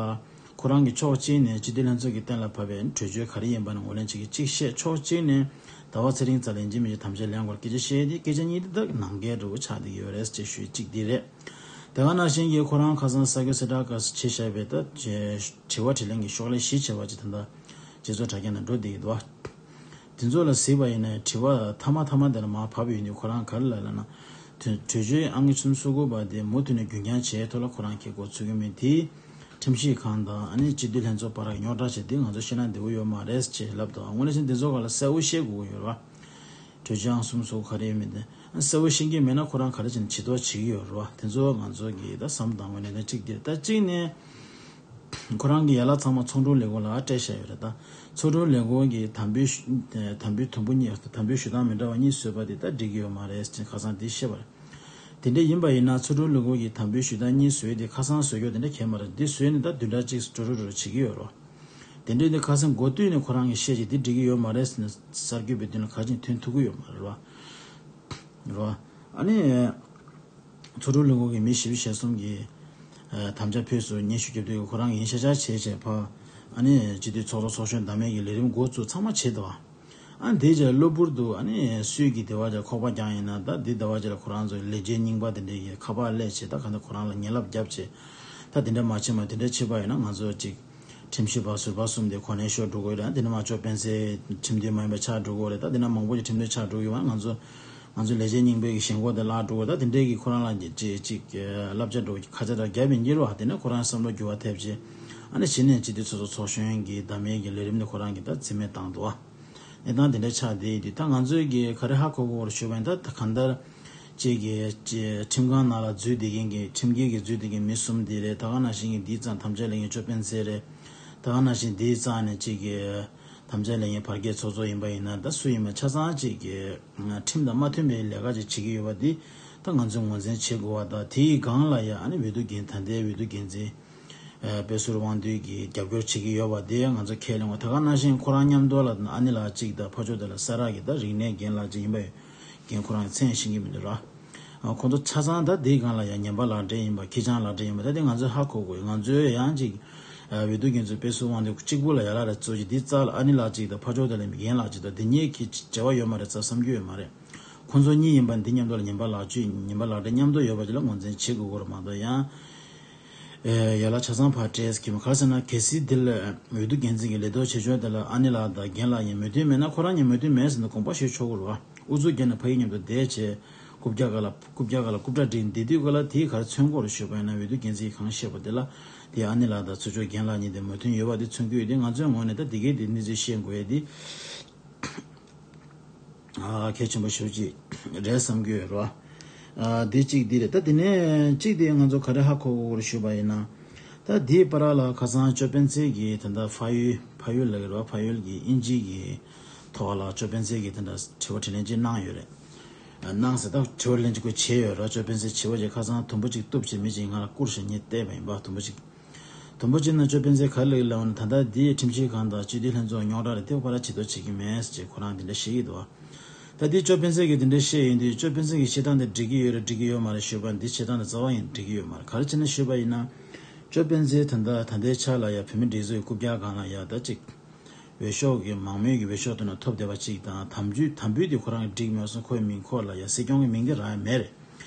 ཁོ་རང་གིས་ཕྱོགས་གཅིག་ནས་སྤྱི་འཐུས་ལྷན་ཚོགས་ཀྱིས་གཏན་ལ་ཕབ་པའི་གྲོས་ཆོད་ག་རེ་ཡིན་པ་ནི་ངོས་ལེན་བྱེད་ཀྱི་གཅིག་བཤད། ཕྱོགས་གཅིག་ནས་ཟླ་བ་ཚེ་རིང་རྩ་ལ་ཡིན་གཅིག་མིན་གཅིག་དམ་བཅའ་ལེན་དགོས་སྐད་ཆ་བཤད་དེ། སྐད་ཆ་གཉིས་དེ་དག་ནང་འགལ་འདྲ་བོ་ཆགས་བསྡད་ཀྱི་ཡོད་རེད་ཅེས་ཞུ་ཡ་གཅིག་འདི་རེད། དེ་ག་ནང་བཞིན་གྱི་ཁོ་རང་ཁ་སང་ས་ཁུལ་གསལ་བསྒྲགས་སྐབས་སུ་བྱས་བཞག་པའི་ད་དྲི་བ་དྲིས་ལན་གྱི་ཤོག་ལྷེ་བཞི་བྱས་པ་ཅིག་ད་ལྟ་སྤྱི་ཚོགས་དྲ་རྒྱ་ནང་འགྲོ་བསྡད་ཀྱི་འདུག་བ། དེ་ཚོ་ལ་གཟིགས་པ་ཡིན་ན། དྲི་བ་མཐའ་མ་མཐའ་མ་དེ་ལ་མར་བབས་ཡོང་དུས་ཁོ་རང་ག་རེ་ལབ་ལབ་ན། དོན་གྲོས་ཆོད་ཨང་ཀི་གསུམ་སོ་དགུ་པ་དེ་མུ་མཐུད་ནས་རྒྱུན་འཁྱོངས་བྱེད་ཐུབ་ལ་ཁོ་རང་གིས་འགོ་ཚུགས་ཀྱི་མེད། དེ་ཁྲིམས་ཞིབ་ཁང་དང་ཨ་ནི་སྤྱི་འཐུས་ལྷན་ཚོགས་བར་རྙོག་དྲ་བྱས་དེ་ང་ཚོ་ཤེས་ན་བདེ་པོ་ཡོད་མ་རེད་ཅེས་ལབ་འདུག་དངོས་གནས་བྱས་ན་དེ་ཚོ་སྒང་ལ་གསལ་པོ་བཤད་དགོས་ཀྱི་ཡོད་རེད་བ། གྲོས་ཆོད་ཨང་གསུམ་སོ་དགུ་ག་རེ་ཡོད་མེད་དེ་གསལ་པོ་ཤེས་ཀྱི་མེད་ན། ཁོ་རང་ག་རེ་བྱས་ནས་བྱེད་ཐབས་བྱེད་ཀྱི་ཡོད་རེད་བ། དེ་ཚོ་ང་ཚོ་གིས་ད་བསམ་བློ་བཏང་དགོས་ནས་ནི་གཅིག་དེ་རེད། ད་གཅིག་ནས། ཁོ་རང་གི་ཡན་ལག་ཚང་མ་ཚོགས་དྲུང་ལས་ཁུངས་ལ་སྤྲད་བཞག་ཡོད་རེད། ད་ཚོགས་དྲུང་ལས་ཁུངས་ཀྱིས་དམ་འབུལ་ཞུ་དམ་འབུལ་དུམ་བུ་གཉིས། དམ་འབུལ་ཞུ་སྟངས་མི་འདྲ་བ་གཉིས་བཟོས་པ་དེ་ད་འགྲིག་གི་ཡོད་མ་རེད་ཅེས་ཁ་སང་དེ་བཤད་པ་རེད། དེ་འདྲ་ཡིན་པ་ཡིན་ན། ཚོགས་དྲུང་ལས་ཁུངས་ཀྱིས་དམ་འབུལ་ཞུ་སྟངས་གཉིས་བཟོས་དེ་ཁ་སང་བཟོ་རྒྱུ་དེ་འདྲ་གང་ཡང་མ་རེད། འདི་བཟོས་ནས་ད་བདུན་ཕྲག་གཅིག་འགྲོ་འགྲོ་འགྲོ་འགྲོ་བྱེད་ཀྱི་ཡོད་རེད། དེ་འདྲ་ཡིན་དུས་ཁ་སང་འགོ་བསྟུད་ནས་ཁོ་རང་གིས་བཤད་ཅིག་འདི་འགྲིག་གི་ཡོད་མ་རེད་ཟེར་ནས་གསར་འགོད་པའི་མདུན་ལ་ག་ཅིག་ཐོན་ཐུབ་ཀྱི་ཡོད་མ་རེད་བ། རེད་བ། ཨ་ནི། ཚོགས་དྲུང་ལས་ཁུངས་ཀྱི་མི་བཞི་བཅུ་ཞེ་གསུམ་གྱིས་ཨ་དམ་བཅའ་ཕུལ་སོང་། སྙན་ཞུ་རྒྱབ་དུས་ཁོ་རང་གིས་ཡིན་ཤག་ཤག་བྱས་བྱས་ཕར། ཨ་ནི་སྤྱི་འཐུས་ཚོགས་གཙོ་ཚོགས་གཞོན་བདམས་ཡས་ཀྱི་ལས་རིམ་འགོ་བཙུགས་ཚང་མ་བྱས་འདུག་ཨ། ཨ་དེ་རྗེས་གློ་བུར་དུ་ཨ་ནི་སུས་ཀྱིས་དེ་བ་ཅིག་ཁོག་པ་བརྒྱངས་ཡིན་ན། ད་འདི་ཟླ་བ་ཅིག་ལ་ཁོ་རང་ཚོའི་ལས་བྱེད་རྙིང་པ་དེ་འདྲས་ཀྱིས་ཁ་པར་སླེབས་བྱས། ད་ག་འདྲ་ཁོ་རང་ལ་ངན་ལབ་བརྒྱབ་བྱས། ད་དེ་འདྲ་མ་བྱེད་མ། དེ་འདྲ་བྱེད་པ་ཡིན་ན་ང་ཚོ་ཅིག་ཁྲིམས་ཞིབ་པ་ཟུར་པ་གསུམ་དེ་གོ་གནས་ཤོར་འགྲོ་གི་རེད། དེ་ནས་མ་ཅོ་སྤེན་ཚེ་ཁྲིམས་མཐུན་མ་ཡིན་པ་ཆགས་འགྲོ་གི་རེད། ད་དེ་ནས་མང་པོ་ཞིག་ཁྲིམས་མཐུན་ཆགས་འགྲོ་གི་ཡོད་པ། ང་ཚོ་ང་ཚོ་ལས་བྱེད་རྙིང་པའི་གི་ཞེན་ཁོག་དེ་བརླག་འགྲོ་གི་རེད། ད་དེ་འདྲའི་གི་ཁོ་རང་ལ་ཅིག་ཅིག་བསླབ་བྱ་འགྲོ་ཁ་ཆ་དང་རྒྱབ་ཡིན་གྱི་རེད་བ། དེ་ནས་ཁོ་རང་བསམ་བློ་འགྱུར་བ་ཐེབས་བྱས། ཨ་ནི་གཞི་ནས་སྤྱི་འཐུས་ཚོགས་གཙོ་ཚོགས་གཞོན་གྱི་བདམས་ཡས་ཀྱི་ལས་རིམ་དེ་ཁོ་རང་གིས་ད་རྩིས་མེད་བཏང་འདུག་བ། གནས་སྟངས་དེ་འདྲ་ཆགས་བསྡད་ཡོད་དུས། ད་ང་ཚོས་ཀྱི་ག་རེ་ཧ་གོ་དགོས་རེད་ཞུས་པ་ཡིན་ན། ད་གང་ལྟར་ཅིག་གི་ཅིག་ཁྲིམས་ཁང་ནང་ལ་འཛུལ་བསྡད་མཁན་གྱི། ཁྲིམས་འགལ་གྱི་འཛུལ་བསྡད་མཁན་མི་གསུམ་དེ་རེད། ད་ག་ནང་བཞིན་གྱི་འདིའི་རྩ་ནས་དམ་བཅའ་ལེན་མཁན་ཅོ་སྤེན་ཚེ་རེད། ད་ག་ནང་བཞིན་འདིའི་རྩ་ནས་ཅིག་གི་ད་ དམ་བཅའ་ལེན་མཁན་བར་བརྒལ་ཚོགས་གཙོ་ཡིན་པ་ཡིན་ན་ད་སུ་ཡིན་པ་ཆ་ཚང་ཅིག་གི་ཁྲིམས་དང་མ་མཐུན་པའི་ལས་ཀ་ཅིག་བྱེད་ཀྱི་ཡོད་པ་འདི་ད་ང་ཚོས་ངོས་འཛིན་བྱེད་དགོས་པ་དང་དེའི་སྒང་ལ་ཡང་ཨ་ནི་འོས་བསྡུ་འགན་ད་ལྟའི་འོས་བསྡུ་འགན་འཛིན་དཔེ་ཟུར་དབང་འདུས་ཀྱིས་རྒྱབ་སྐྱོར་བྱེད་ཀྱི་ཡོད་པ་དེ་ང་ཚོ་ཁས་ལེན་དགོས། ད་ག་ནང་བཞིན་ཁོ་རང་མཉམ་དུ་ལ་ཨ་ནི་ལགས་གཅིག་དང་ཕར་ཕྱོགས་དེ་ལ་ས་རག་གི་ད་རིག་གནས་རྒན་ལགས་གཅིག་ཡིན་པ་ཡོད། རྒན་ཁོ་རང་མཚན་ཤེས་ཀྱི་མི་འདུག་ར། ཁོ་ཚོ་ཆ་ཚང་ད་དེའི་སྒང་ལ་ཡང་ངན་པ་ལག་འབྲེལ་ཡིན་པ་ཁེར་རྐྱང་ལག་འབྲེལ་ཡིན་པ་ད་དེ་ང་ཚོས་ཧ་གོ་དགོས། ང་ཚོས་ཡང་ཅིག་འོས་བསྡུ་འགན་འཛིན་དཔེ་ཟུར་དབང་འདུས་གཅིག་པུ་ལ་ཡ་ལ་ར་གཙོ་ཆེ་འདི་རྩ་ལ་ཨ་ནི་ལགས་གཅིག་དང་ཕར་ཕྱོགས་དེ་ལ་རྒན་ལགས་གཅིག་དང་དེ་གཉིས་ཀྱི་འབྲེལ་བ་ཡོད་མ་རེད་རྩ་བསམ་རྒྱུ་ཡོད་མ་རེད། ཁོང་ཚོ་གཉིས་ཡིན་པ་འདི་མཉམ་དུ་ལ་ངན་པ་ལག་ཆོད་ངན་པ་ལག་འབྲེལ་མཉམ་དུ་ཡོད་པ་ཅིག་ལ་ངོས་འཛིན་བྱེད་དགོས་ཀྱི་རེད་མ་གཏོགས་ཡང་། ཡ་ལ་ཆ་ཚང་ཕར་སྤྲད་ཀྱི་མ་ག་རེ་ཟེར་ན་གལ་སྲིད་འདི་ལ་འོས་བསྡུ་འགན་འཛིན་གྱི་ལས་ཐོག་བྱེད་ཕྱོགས་དེ་ལ་ཨ་ནི་ལགས་དང་རྒན་ལགས་ཡིན་མོས་མཐུན་མེད་ན་ཁོ་རང་གཉིས་མོས་མཐུན་མེད་ཟེར་ན་དགོངས་པ་བཞེས་ཆོག་གི་རེད་བ། ཨུ་ཚུགས་བརྒྱབ་ནས་ཕ་ཡུལ་མཉམ་དུ་བསྡད་བྱས་རྐུབ་བཀྱག་ག་ལ་རྐུབ་བཀྱག་ག་ལ་རྐུབ་སྒྲ་འགྲིག་འདི་དུས་ག་ལ་དེའི་ག་རེ་མཚོན་སྐོར་ཞུས་པ་ཡིན་ན་འོས་བསྡུ་འགན་འཛིན་གྱིས་གང་བཤད་པ་དེ་ལ་དེ་ཨ་ནི་ལགས་དང་ཚུར་ཕྱོགས་རྒན་ལགས་གཉིས་དེ་མོས་མཐུན་ཡོད་པ་དེ་མཚོན་གྱི་ཡོད་དེ་ང་ཚོའི་ངོས་ནས་ད་དེ་གའི་དེ་གནས་ཚུལ་ཤེས་དགོས་ཡས་དེ། གལ་ཆེན་པོ་ཞེ་པོ་ཅིག་རེད་བསམ་གྱི་ཡོད་རེད་བ། འདི་གཅིག་འདི་རེད་ད། དེ་ནས་གཅིག་དེ་ང་ཚོ་ག་རེ་ཧ་གོ་དགོས་རེད་ཞུས་པ་ཡིན་ན། ད་འདིའི་བར་ལ་ཁ་སང་ཅོ་སྤེན་ཚེ་གིས་ད་ལྟ་ཕ་ཡུལ་ཕ་ཡུལ་ལ་རེད་བ་ཕ་ཡུལ་གྱི་དབྱིན་ཇི་གི་ཐོག་ལ་ཅོ་སྤེན་ཚེ་གིས་ད་ལྟ་དྲི་བ་དྲིས་ལན་ཅིག་གནང་ཡོད་རེད། གནང་ཟེར་ད་དྲི་བ་ལན་ཅིག་ཁོས་བྱས་ཡོད་རེད། ཅོ་སྤེན་ཚེ་བྱས་པ་ཅིག་ཁ་སང་དུམ་བུ་ཅིག་གཏུབ་བྱས་མི་ཅིག་ང་ལ་བསྐུར་ཞིང་ངས་བལྟས་པ་ཡིན་པ་དུམ་བུ་ཅིག་དུམ་བུ་གཅིག་ནང་ཅོ་སྤེན་ཚེ་ག་རེ་ལབ་ལབ་ན་ད་ལྟ་འདིའི་ཁྲིམས་ཞིབ་ཁང་དང་སྤྱི་འཐུས་ལྷན་ཚོགས་རྙོག་དྲ་རེད་དེ་ཕར་ལ་ཇུས་གཏོགས་བྱེད་ཀྱི་མེད་ཅེས་ཁོ་རང་འདི་འདྲ་བཤད་ཀྱི་འདུག་ད་འདི་ཅོ་སྤེན་ཚེ་གིས་འདི་འདྲ་བཤད་ཡིན་དུས་ཅོ་སྤེན་ཚེ་གིས་བཤད་སྟངས་དེ་འགྲིག་གི་ཡོད་རེད་འགྲིག་གི་ཡོད་མ་རེད་ཞུས་པ་འདི་བཤད་སྟངས་དེ་རྩ་བ་ཡིན་འགྲིག་གི་ཡོད་མ་རེད། ག་རེ་བྱས་ན་ཞུས་པ་ཡིན་ན་ཅོ་སྤེན་ཚེ་ད་ལྟ་ད་ལྟའི་ཆ་ལ་ཡ་བོད་མི་སྒྲིག་འཛུགས་ཀྱི་རྐུབ་བཀྱག་སྒང་ལ་ཡ་ད་ཅིག་འོས་ཤོག་གི་མང་མོས་ཀྱི་འོས་ཤོག་དེ་ནང་ཐོབ་བསྡད་པ་ཅིག་དང་དམ་ཆོས་དམ་འབུལ་དེ་ཁོ་རང་གི་འགྲིག་མེད་སོང་ཁོའི་མིང་ཁོ་ལ་ཡ་སྲིད་སྐྱོང་གི་མིང་དེ་རག་ཡ་མེད་རེད།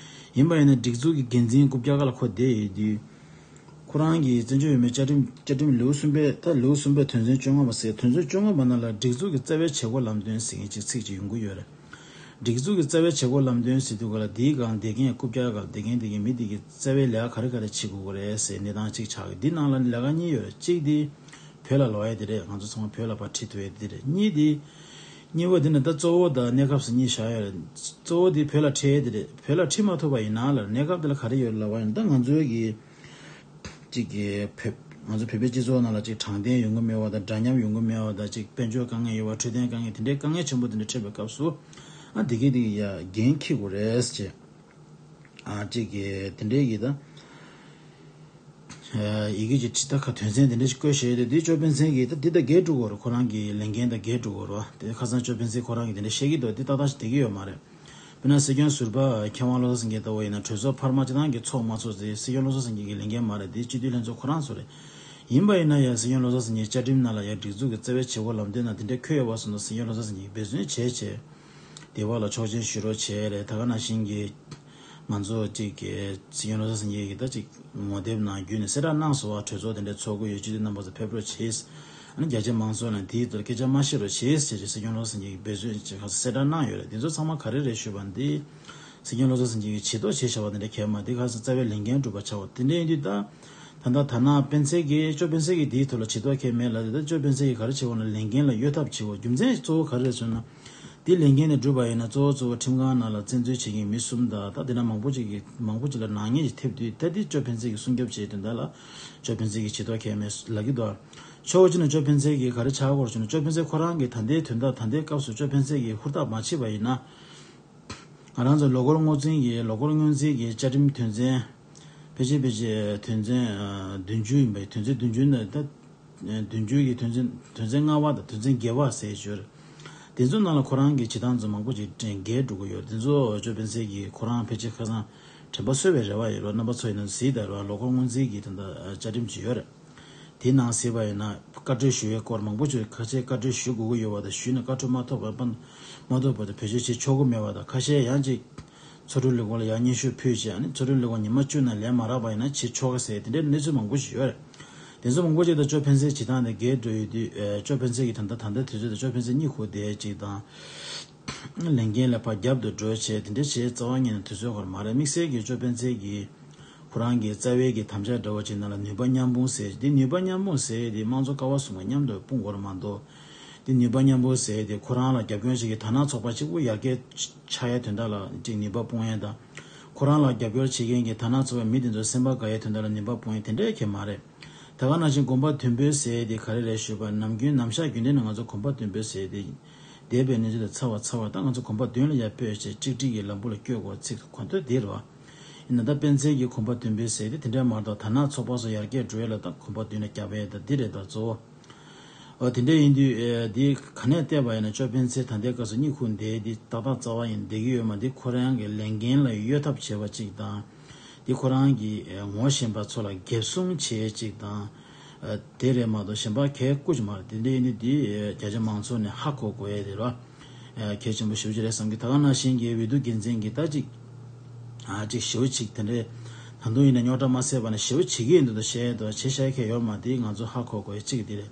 ཡིན་པ་ཡིན་ན་སྒྲིག་འཛུགས་ཀྱི་འགན་འཛིན་རྐུབ་བཀྱག་སྒང་ལ་ཁོ་བསྡད་ཡོད་དུས། ཁོ་རང་གིས་བཙན་བྱོལ་བོད་མིའི་བཅའ་ཁྲིམས་བཅའ་ཁྲིམས་ལེའུ་གསུམ་པའི་ད་ལེའུ་གསུམ་པའི་དོན་ཚན་བཅོ་ལྔ་པ་ཟེར་དོན་ཚན་བཅོ་ལྔ་པ་ནང་ལ་སྒྲིག་འཛུགས་ཀྱི་རྩ་བའི་བྱེད་སྒོ་ལམ་སྟོན་ཟེར་མཁན་ཅིག་ཚིག་ཅིག་ཡོང་གི་ཡོད་རེད། སྒྲིག་འཛུགས་ཀྱི་རྩ་བའི་བྱེད་སྒོ་ལམ་སྟོན་ཟེར་དུས་ག་ལ་འདིའི་སྒང་བསྡད་མཁན་རྐུབ་བཀྱག་སྒང་བསྡད་མཁན་དེ་གའི་མི་དེ་གའི་རྩ་བའི་ལས་ཀ་ག་རེ་ག་རེ་བྱེད་དགོས་ཀྱི་རེད་ཟེར་གནས་སྟངས་ཅིག་ཆགས་ཀྱི་འདི་ནང་ལ་ལས་ཀ་གཉིས་ཡོད་རེད། གཅིག་དེ་བོད་ལ་ལོག་ཡས་དེ་རེད། ང་ཚོ་ཚང་མ་བོད་ལ་ཕར་ཁྲིད་ཐུབ་ཡས་དེ་རེད། གཉིས་དེ་གཉིས་པ་དེ་ནི་ད་གཙོ་བོ་དང་གནས་སྐབས་སུ་གཉིས་བཞག་ཡོད་རེད། གཙོ་བོ་དེ་བོད་ལ་ཁྲིད་ཡས་དེ་རེད། བོད་ལ་ཁྲིད་མ་ཐུབ་པ་ཡིན་ན་ལ་གནས་སྐབས་དེ་ལ་ག་རེ་ཡོད་ལབ་པ་ཡིན་ན་ད་ང་ཚོའི་གི་གཅིག་གི་བོད་ང་ཚོ་བོད་པའི་སྤྱི་ཚོགས་ནང་ལ་གཅིག་དྲང་བདེན་ཡོང་གི་མེད་པ་དང་འདྲ་མཉམ་ཡོང་གི་མེད་པ་དང་གཅིག་དཔལ་འབྱོར་དཀའ་ངལ་ཡོད་པ་འཕྲོད་བསྟེན་དཀའ་ངལ་དེ་འདྲའི་དཀའ་ངལ་ཆེན་པོ་དེ་འདྲ་འཕྲད་པའི་སྐབས་སུ་ཨ་དེ་གི་དེ་གི་ཡ་འགན་འཁྱེར་དགོས་རེད་ཅེས་ཨ་གཅིག་གི་དེ་འདྲའི་གི་ད། ཡི་གེ་གཅིག་ཁྲིད་ད་ཁ་དོན་ཚན་དེ་འདྲ་ཞིག་བཀོད་བཞག་ཡོད་དེ་འདི་ཅོ་སྤེན་ཚེ་གིས་ད་འདི་ད་འགལ་འགྲོ་གི་རེད། ཁོ་རང་གི་ལས་འགན་ད་འགལ་འགྲོ་གི་རེད་བ། དེ་ཁ་སང་ཅོ་སྤེན་ཚེ་ཁོ་རང་གིས་དེ་འདྲ་བཤད་ཀྱི་འདུག་འདི་ཏག་ཏག་ཞིག་བསྡད་ཀྱི་ཡོད་མ་རེད། དཔེར་ན་སྲིད་སྐྱོང་ཟུར་པ་མཁས་དབང་བློ་བཟང་སེང་གེ་ལྟ་བུ་ཡིན་ན་གྲོས་ཚོགས་འཕར་མ་སྤྱི་བཏང་གི་ཚོགས་མ་ཚོགས་ཚེ་སྲིད་སྐྱོང་བློ་བཟང་སེང་གེ་གི་ལས་འགན་མ་རེད། འདི་སྤྱི་འཐུས་ལྷན་ཚོགས་ཁོ་རང་ཚོ་རེད། ཡིན་པ་ཡིན་ན་ཡང་སྲིད་སྐྱོང་བློ་བཟང་སེང་གེའི་བཅའ་ཁྲིམས་ནང་ལ་ཡང་སྒྲིག་འཛུགས་ཀྱི་རྩ་བའི་བྱེད་སྒོ་ལམ་སྟོན་ནང་དེ་འདྲ་འཁོད་ཡོད་པ་སོང་ན་སྲིད་སྐྱོང་བློ་བཟང་སེང་གེས་འབད་བརྩོན་བྱས་བྱས། དེ་བ་ལ་ཆོག་མཆན་ཞུ་རོགས་བྱས་རེད། ད་ག་ནང་བཞིན་གྱི་ང་ཚོ་གཅིག་གི་སྲིད་སྐྱོང་བློ་བཟང་སེང་གེ་གིས་ད་གཅིག་ངོ་དེབ་ནང་བརྒྱུད་ནས་གསལ་བསྒྲགས་གནང་སོང་བ། གྲོས་ཚོགས་དེ་འདྲ་ཚོགས་ཀྱི་ཡོད། སྤྱི་འཐུས་རྣམ་པ་ཚོ་ཕེབས་རོགས་བྱས། ཨ་ནི་རྒྱ་ཆེ་མང་ཚོགས་ལ་དེའི་ཐོག་སྐད་ཆ་མ་བཤད་རོགས་བྱས་ཞེས་སྲིད་སྐྱོང་བློ་བཟང་སེང་གེ་གིས་འབད་བརྩོན་བྱས་གསལ་བསྒྲགས་གནང་ཡོད་རེད། དེ་ཚོ་ཚང་མ་ག་རེ་རེད་ཞུས་པ་འདི་སྲིད་སྐྱོང་བློ་བཟང་སེང་གེ་གིས་ཇུས་གཏོགས་བྱས་བཞག་པ་དེ་འདྲ་གལ་མ་འདི་ག་ས་རྩ་བའི་ལས་འགན་སྒྲུབ་པ་ཆགས་པ་དེ་འདྲ་ཡིན་དུས་ད་ད་ལྟ་ད་ནང་སྤེན་ཚེ་གིས་ཅོ་སྤེན་ཚེ་གིས་དེའི་ཐོག་ལ་ཇུས་གཏོགས་གལ་མེད་ལབ་དེ་ད་ཅོ་སྤེན་ཚེ་གིས་ག་རེ་བྱེད་དགོས་ན་ལས་འགན་ལ་གཡོལ་ཐབས་བྱེད་དགོས། རྒྱུ་མཚན་གཙོ་བོ་ག་རེ་རེད་ཟེར་ན། འདི་ལས་འགན་དེ་སྒྲུབ་པ་ཡིན་ན་གཙོ་བོ་གཙོ་བོ་ཁྲིམས་ཁང་ནང་ལ་བཙན་འཛུལ་བྱེད་མཁན་མི་གསུམ་དང་ད་དེ་ན་མང་པོ་ཅིག་གིས་མང་པོ་ཅིག་ལ་ནག་ཉེས་ཅིག་ཐེབས་དུས་ད་འདི་ཅོ་སྤེན་ཚེ་གིས་སྲུང་སྐྱོབ་བྱེད་དོན་དག་ལ་ཅོ་སྤེན་ཚེ་གིས་ཇུས་གཏོགས་གལ་མེད་ལབ་ཀྱི་འདུག་ཕྱོགས་གཅིག་ནས་ཅོ་སྤེན་ཚེ་གིས་ག་རེ་ཆགས་ཀྱི་ཡོད་རེད་ཟེར་ན་ཅོ་སྤེན་ཚེ་ཁོ་རང་གིས་ད་ལྟའི་དོན་དག་ད་ལྟའི་སྐབས་སུ་ཅོ་སྤེན་ཚེ་གིས་ཧུར་ཐག་མ་བྱས་པ་ཡིན་ན། ང་རང་ཚོ་ལོ་འཁོར་སྔོན་འཛིན་གྱི་ལོ་འཁོར་སྔོན་འཛིན་གྱི་བཅའ་ཁྲིམས་དོན་ཚན་ཕལ་ཆེར་ཕལ་ཆེར་དོན་ཚན་བདུན་ཅུ་ཡིན་པའི་དོན་ཚན་བདུན་ཅུ་ནས་ད་བདུན་ཅུ་གི་དོན་ཚན་དོན་ཚན་ལྔ་པ་དང་དོན་ཚན་བརྒྱད་པ་ཟེར་ཡོད་རེད། དེ་ཚོ་ནང་ལ་ཁོ་རང་གི་བྱེད་སྟངས་ཚོ་མང་པོ་ཅིག་འགལ་འགྲོ་གི་ཡོད། དེ་ཚོ་ཅོ་སྤེན་ཚེ་གིས་ཁོ་རང་ཕལ་ཆེར་ཁ་སང་དྲན་པ་གསོ་བའི་རེ་བ་ཡོད་རེད། རྣམ་པ་ཚོ་ཡིན་ན་གཟིགས་དང་རེད་བ། ལོ་འཁོར་སྔོན་རྩིས་ཀྱི་དེ་འདྲ་བཅའ་ཁྲིམས་ཅིག་ཡོད་རེད། དེའི་ནང་གཟིགས་པ་ཡིན་ན་བཀའ་འཁྲོལ་ཞུ་བའི་སྐོར་མང་པོ་ཅིག་ཁ་ཤས་བཀའ་འཁྲོལ་ཞུ་དགོས་ཀྱི་ཡོད་པ་དང་ཞུས་ནས་བཀའ་འཁྲོལ་མ་ཐོབ་པ་མ་ཐོབ་པ་དང་བེད་སྤྱོད་བྱེད་ཆོག་གི་མེད་པ་དང་ཁ་ཤས་ཡང་ཅིག་ཚོགས་དྲུང་ལས་ཁུངས་ལ་ཡང་སྙན་ཞུ་ཕུལ་བྱས་ཨ་ནི་ཚོགས་དྲུང་ལས་ཁུངས་ཉི་མ་བཅུ་ནང་ལན་མ་རག་པ་ཡིན་ན་བྱེད་ཆོག་གི་ཟེར་དེ་འདྲའི་གནས་ཚུལ་མང་པོ་ཞིག་ཡོད་རེད། དེ་ཚོ་མང་པོ་ཅིག་དང་ཅོ་སྤེན་ཚེ་བྱེད་སྟངས་དེ་འགལ་འགྲོ་ཡོད་དུས་ཨེ་ཅོ་སྤེན་ཚེ་གིས་ད་ལྟ་ད་ལྟ་དུས་ཚོད་དང་ཅོ་སྤེན་ཚེ་གཉིད་ཁུག་བསྡད་ཅིག་དང་། ལས་འགན་ལ་ཕར་རྒྱབ་ཏུ་འགྲོ་བྱས་དེ་འདྲ་བྱས་རྩ་བ་ཉིད་ནས་དུས་ཚོད་འཁོར་མ་རེད། དམིགས་བསལ་གྱིས་ཅོ་སྤེན་ཚེ་གིས་ཁོ་རང་གི་རྩ་བའི་གི་དམ་བཅའ་འདྲ་བོ་ཅིག་ནང་ལ་ནུས་པ་མཉམ་སྤུངས་ཟེར། འདི་ནུས་པ་མཉམ་སྤུངས་ཟེར་དེ་དམངས་གཙོ་ཀ་བ་གསུམ་ཀ་མཉམ་དུ་སྤུངས་དགོས་རེད་མ་གཏོགས། འདི་ནུས་པ་མཉམ་སྤུངས་ཟེར་དེ་ཁོ་རང་ལ་རྒྱབ་སྐྱོར་བྱེད་མཁན་ཐ་ན་ཚོགས་པ་གཅིག་པུ་ཡར་རྒྱས་ཆགས་ཡ་དོན་དག་ལ་ཅིག་ནུས་པ་སྤུངས་ཡ་དང་། ཁོ་རང་ལ་རྒྱབ་སྐྱོར་བྱེད་མཁན་གྱི་ཐ་ན་ཚོགས་པའི་མི་དེ་ཚོ་སེམས་པ་དགའ་ཡའི་དོན་དག་ལ་ནུས་པ་སྤུངས་ཡ་དེ་འདྲ་གང་ཡང་མ་རེད། ད་ག་ནང་བཞིན་གོམ་པ་མདུན་སྤོས་ཟེར་དེ་ག་རེ་རེད་ཞུས་པ། ནམ་རྒྱུན་ནམ་ཞག་རྒྱུན་ལྡན་ནས་ང་ཚོ་གོམ་པ་མདུན་སྤོས་ཟེར་དེ། འདས་པའི་གནས་ཚུལ་དང་ཚར་བ་ཚར་བ་དང་ང་ཚོ་གོམ་པ་མདུན་ལ་ཡར་སྤོས་བྱས་གཅིག་སྒྲིལ་གྱི་ལམ་བུ་ལ་བསྐྱོད་དགོས་ཚིག་གོ་དོན་འདི་རེད་བ། ཡིན་ན་ད་སྤེན་ཚེ་གི་གོམ་པ་མདུན་སྤོས་ཟེར་དེ་དེ་འདྲ་མ་གཏོགས་དར་ནག་ཚོགས་པ་སོགས་ཡར་རྒྱས་འགྲོ་ཡས་ལ་ད་གོམ་པ་མདུན་ལ་རྒྱབ་ཡས་ད་འདི་རེད་ད་གཙོ་བོ། འོ་དེ་འདྲ་ཡིན་དུས་ཨེ་འདི་ག་ནས་བལྟས་པ་ཡིན་ན་ཅོ་སྤེན་ཚེ་ད་ལྟའི་སྐབས་སུ་གཉིད་ཁུག་འདས་འདི་ཏག་ཏག་རྩ་བ་ཡིན་བསྡད་ཀྱི་ཡོད་མ་འདི་ཁོ་རང་གི་ལས་འགན་ལ་གཡོལ་ཐབས་བྱས་པ་གཅིག་དང་། འདི་ཁོ་རང་གི་ཨེ་ངོ་ཤེས་པ་ཚོ་ལ་འགེབས་སྲུང་བྱས་གཅིག་དང་། ཨེ་དེ་རེད་མ་གཏོགས་གཞན་པ་གལ་སྐུ་ཅིག་མ་རེད། དེ་འདྲ་ཡིན་དུས་འདི་ཨེ་རྒྱ་ཆེ་མང་ཚོགས་ནས་ཧ་གོ་དགོས་ཡས་དེ་རེད་བ། ཨེ་གལ་ཆེན་པོ་ཞེ་པོ་ཅིག་རེད་བསམ་གི། ད་ག་ནང་བཞིན་གྱི་འོས་བསྡུ་འགན་འཛིན་གྱི་ད་ཅིག་ཨ་ཅིག་ཞེ་པོ་ཅིག་དེ་འདྲའི་ད་དུང་ཡིན་ན་རྙོག་དྲ་མ་སེལ་བ་ནས་ཞེ་པོ་བྱེད་ཀྱི་ཡིན་འདུག་ད་བཤད་དོ་བྱེད་བཤད་མཁན་ཡོད་མ་དེ་ང་ཚོ་ཧ་གོ་དགོས་གཅིག་དེ་རེད།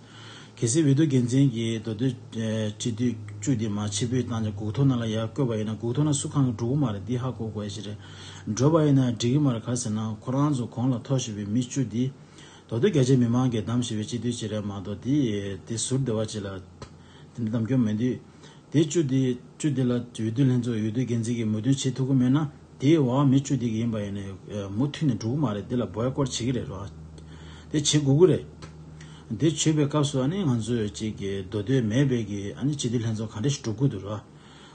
གལ་སྲིད་འོས་བསྡུ་འགན་འཛིན་གྱིས་མདོ་སྟོད་སྤྱི་འཐུས་བཅུ་དེ་མ་ཕྱིར་འབུད་བཏང་ཅིག་སྒུག་ཐོ་ནང་ལ་ཡར་བཀོད་པ་ཡིན་ན་སྒུག་ཐོ་ནང་སུ་གང་གི་འགྲོ་གི་མ་རེད། འདི་ཧ་གོ་དགོས་ཞིག་རེད། འགྲོ་བ་ཡིན་ན་འགྲིག་གི་མ་རེད། ག་ཟེར་ན་ཁོ་རང་ཚོ་གོང་ལ་མཐོ་ཞིག་པའི་མི་བཅུ་འདི་མདོ་སྟོད་རྒྱ་ཆེ་མི་མང་གིས་བདམས་བཞིན་པའི་སྤྱི་འཐུས་ཅིག་རེད་མ་གཏོགས་འདི་དེ་ཟུར་སྡེ་བ་ཅིག་ལ་དེ་འདྲ་གདམ་སྐྱོང་མེད་དུས། དེ་བཅུ་དེ་བཅུ་དེ་ལ་འོས་བསྡུ་ལྷན་ཚོགས་འོས་བསྡུ་འགན་འཛིན་གྱིས་མོས་མཐུན་བྱེད་ཐུབ་ཀྱི་མེད་ན་དེའི་འོག་མི་བཅུ་དེ་གི་ཡིན་པ་ཡིན་ན་མུ་མཐུད་ནས་འགྲོ་གི་མ་རེད། དེ་ལ་བོའི་ཀོཊ་བྱེད་ཀྱི་རེད་རོ། དེ་བྱེད་དགོས་ཀྱི་རེད། དེ་བྱེད་པའི་སྐབས་སུ་ཨ་ནི་ང་ཚོས་ཅིག་གི་མདོ་སྟོད་མེད་པའི་གི་ཨ་ནི་སྤྱི་འཐུས་ལྷན་ཚོགས་ག་འདྲ་ཞིག་འགྲོ་དགོས་འདུག་རོ།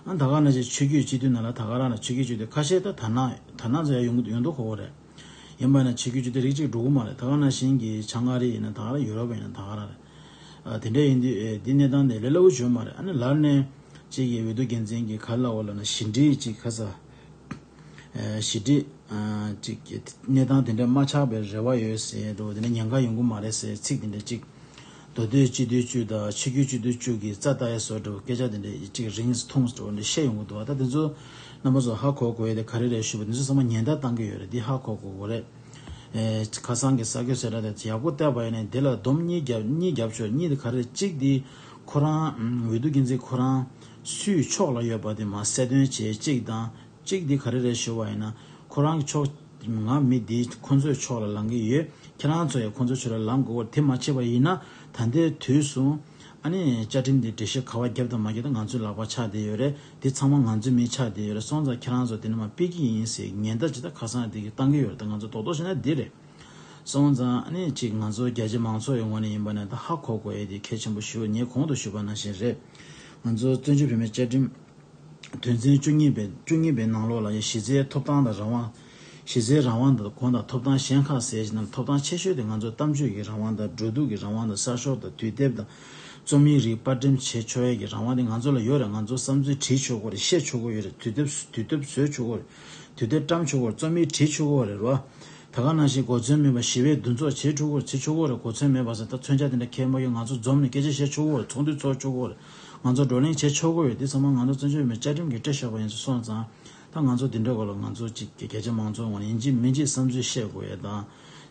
ཨ་ད་ག་ནང་བཞིན་ཆོས་བརྒྱུད་སྤྱི་འཐུས་ནང་ལ་ད་ག་རང་ལ་ཆོས་བརྒྱུད་སྤྱི་འཐུས་ཁ་ཤས་ད་དར་ནག་དར་ནག་ཚོ་ཡང་ཡོང་གི་ཡོང་མདོག་ཁ་པོ་རེད། ཡིན་པ་ན་ཆོས་བརྒྱུད་སྤྱི་འཐུས་རིགས་གཅིག་འགྲོ་གི་མ་རེད། ད་ག་ནང་བཞིན་གྱི་བྱང་ཨ་རི་ཡིན་ན་ད་ག་རང་། ཡུ་རོབ་ཡིན་ན་ད་ག་རང་རེད། ཨ་དེ་འདྲ་ཡིན་དུས་ཨེ་འདི་གནས་སྟངས་དེ་ལས་སླ་པོ་བྱུང་མ་རེད། ཨ་ནི་ལར་ནས་གཅིག་གི་འོས་བསྡུ་འགན་འཛིན་གྱི་ག་ལ་འོ་ལ་ན་ཞི་འགྲིག་ཅིག་ཁ་ས་ཨེ་ཞི་འགྲིག་ཨ་ཅིག་གི་གནས་སྟངས་དེ་འདྲ་མ་ཆགས་པའི་རེ་བ་ཡོད་ཟེར་འགྲོ། དེ་འདྲ་ཉེན་ཁ་ཡོང་གི་མ་རེད་ཟེར་ཚིག་དེ་འདྲ་ཅིག་མདོ་སྟོད་སྤྱི་འཐུས་བཅུ་དང་ཆོས་བརྒྱུད་སྤྱི་འཐུས་བཅུ་གི་རྩ་ལྟ་ཡ་བཟོ་འདྲ་སྐད་ཆ་དེ་འདྲ་ཅིག་རིང་ཐུང་འགྲོ་འདྲ་བཤད་ཡོང་གི་འདུག་ད་དེ་ཚོ་རྣམ་པ་ཚོ་ཧ་གོ་དགོས་ཡ་དེ་ག་རེ་རེད་ཞུས་པ་དེ་ཚོ་ཚང་མ་ཉེན་བརྡ་བཏང་གི་ཡོད་རེད། འདི་ཧ་གོ་དགོས་དགོས་རེད། ཨེ་ཁ་སང་གི་ས་ཁྱོད་ཟེར་ར་དེ་ཡག་པོ་བལྟས་པ་ཡིན་ན་དེ་ལ་སྡོམ་གཉིས་རྒྱབ་གཉིས་རྒྱབ་ཆོག་གཉིས་དེ་ག་རེ་རེད། གཅིག་དེ་ཁོ་རང་འོས་བསྡུ་འགན་འཛིན་ཁོ་རང་སུའི་ཕྱོགས་ལ་ཡོད་པ་དེ་མར་གསལ་སྟོན་བྱེད་གཅིག་དང་། གཅིག་དེ་ག་རེ་རེད་ཞུ་བ་ཡིན་ན་ཁོ་རང་གི་ཕྱོགས། ང་མི་འདི་ཁོ་ཚོའི་ཕྱོགས་ལ་ལངས་ཀྱི་ཡོད། ཁྱེད་རང་ཚོ་ཡང་ཁོ་ཚོའི་ཕྱོགས་ལ་ལངས་དགོས། དེ་མ་བྱས་པ་ཡིན་ན་ད་ལྟའི་དུས་སུ་ཨ་ནི་བཅའ་ཁྲིམས་འདི་འགྲེལ་བཤད་ག་པར་བརྒྱབ་དང་མ་བརྒྱབ་དང་ང་ཚོའི་ལག་པ་ཆགས་བསྡད་ཡོད་རེད། འདི་ཚང་མ་ང་ཚོའི་མི་ཆགས་བསྡད་ཡོད་རེད། སོང་ཙང་ཁྱེད་རང་ཚོ་འདི་ནས་མར་ཕུད་ཀྱི་ཡིན་ཟེར་ཉེན་བརྡ་ཅིག་ད་ཁ་སང་འདི་གི་བཏང་གི་ཡོད་རེད། ད་ང་ཚོ་རྡོག་རྡོག་བྱས་ན་འདི་རེད། སོང་ཙང་ཨ་ནི་ཅིག་ང་ཚོ་རྒྱ་ཆེ་མང་ཚོགས་ཡོང་བ་ནས་ཡིན་པ་ནས་ད་ཧ་གོ་དགོས་ཡས་འདི་གལ་ཆེན་པོ་ཞུ། ངས་གོང་དུ་ཞུས་པ་ནང་བཞིན་རེད། ང་ཚོ་བཙན་བྱོལ་བོད་མིའི་བཅའ་ཁྲིམས་དོན་ཚན་བཅུ་གཉིས་པའི་བཅུ་གཉིས་པའི་ནང་ལོགས་ལ་ཡང་གཞི་རྩའི་ཐོབ་ཐང་དང་རང་དབང་། གཞི་རྩའི་རང་དབང་དང་གོ་དང་ཐོབ་ཐང་གཞན་ཁག་ཟེར་བཞིན་ན་ཐོབ་ཐང་ཆེ་ཤོས་དེ་ང་ཚོ་གཏམ་བརྗོད་ཀྱི་རང་དབང་དང་འགྲོ་འདུག་གི་རང་དབང་དང་གསར་ཤོག་དང་དུས་དེབ་དང་རྩོམ་ཡིག་རིགས་པར་འགྲེམས་བྱེད་ཆོག་ཡས་ཀྱི་རང་དབང་དེ་ང་ཚོ་ལ་ཡོད་རེད། ང་ཚོ་བསམ་ཚུལ་བྲིས་ཆོག་གི་རེད། བཤད་ཆོག་གི་ཡོད་རེད། དུས་དེབ་དུས་དེབ་བཟོས་ཆོག་གི་རེད། དུས་དེབ་བཀྲམ་ཆོག་གི་རེད། རྩོམ་ཡིག་བྲིས་ཆོག་གི་རེད་རོ། ད་ག་ནང་བཞིན་གོ་མཚོན་མེད་པ་ཞི་བའི་འདུ་ཚོགས་བྱེད་ཆོག་གི་རེད། བྱེད་ཆོག་གི་རེད། གོ་མཚོན་མེད་པ་ཟེར་ད་མཚོན་ཆ་དེ་འདྲ་ཁྱེར་མ་ཡོང་། ང་ཚོ་འཛོམས་ནས་སྐད་ཆ་བཤད་ཆོག་གི་རེད། ཚོགས་འདུ་ཚོགས་ཆོག་གི་རེད། ང་ཚོ་བགྲོ་གླེང་བྱེད་ཆོག་གི་ཡོད། དེ་ཚང་མ་ང་ཚོ་བཙན་བྱོལ་བོད་མིའི་བཅའ་ཁྲིམས་ཀྱིས་སྤྲད་བཞག་པ་ཡིན་ཙང་སོང་ཙང་། ད་ང་ཚོ་འདི་འདྲ་གོ་ལ་ང་ཚོ་ཅིག་གི་རྒྱ་ཆེ་མང་ཚོགས་ངོས་ནས་ཡིན་གཅིག་མིན་གཅིག་བསམ་ཚུལ་བཤད་དགོས་ཡས་དང་།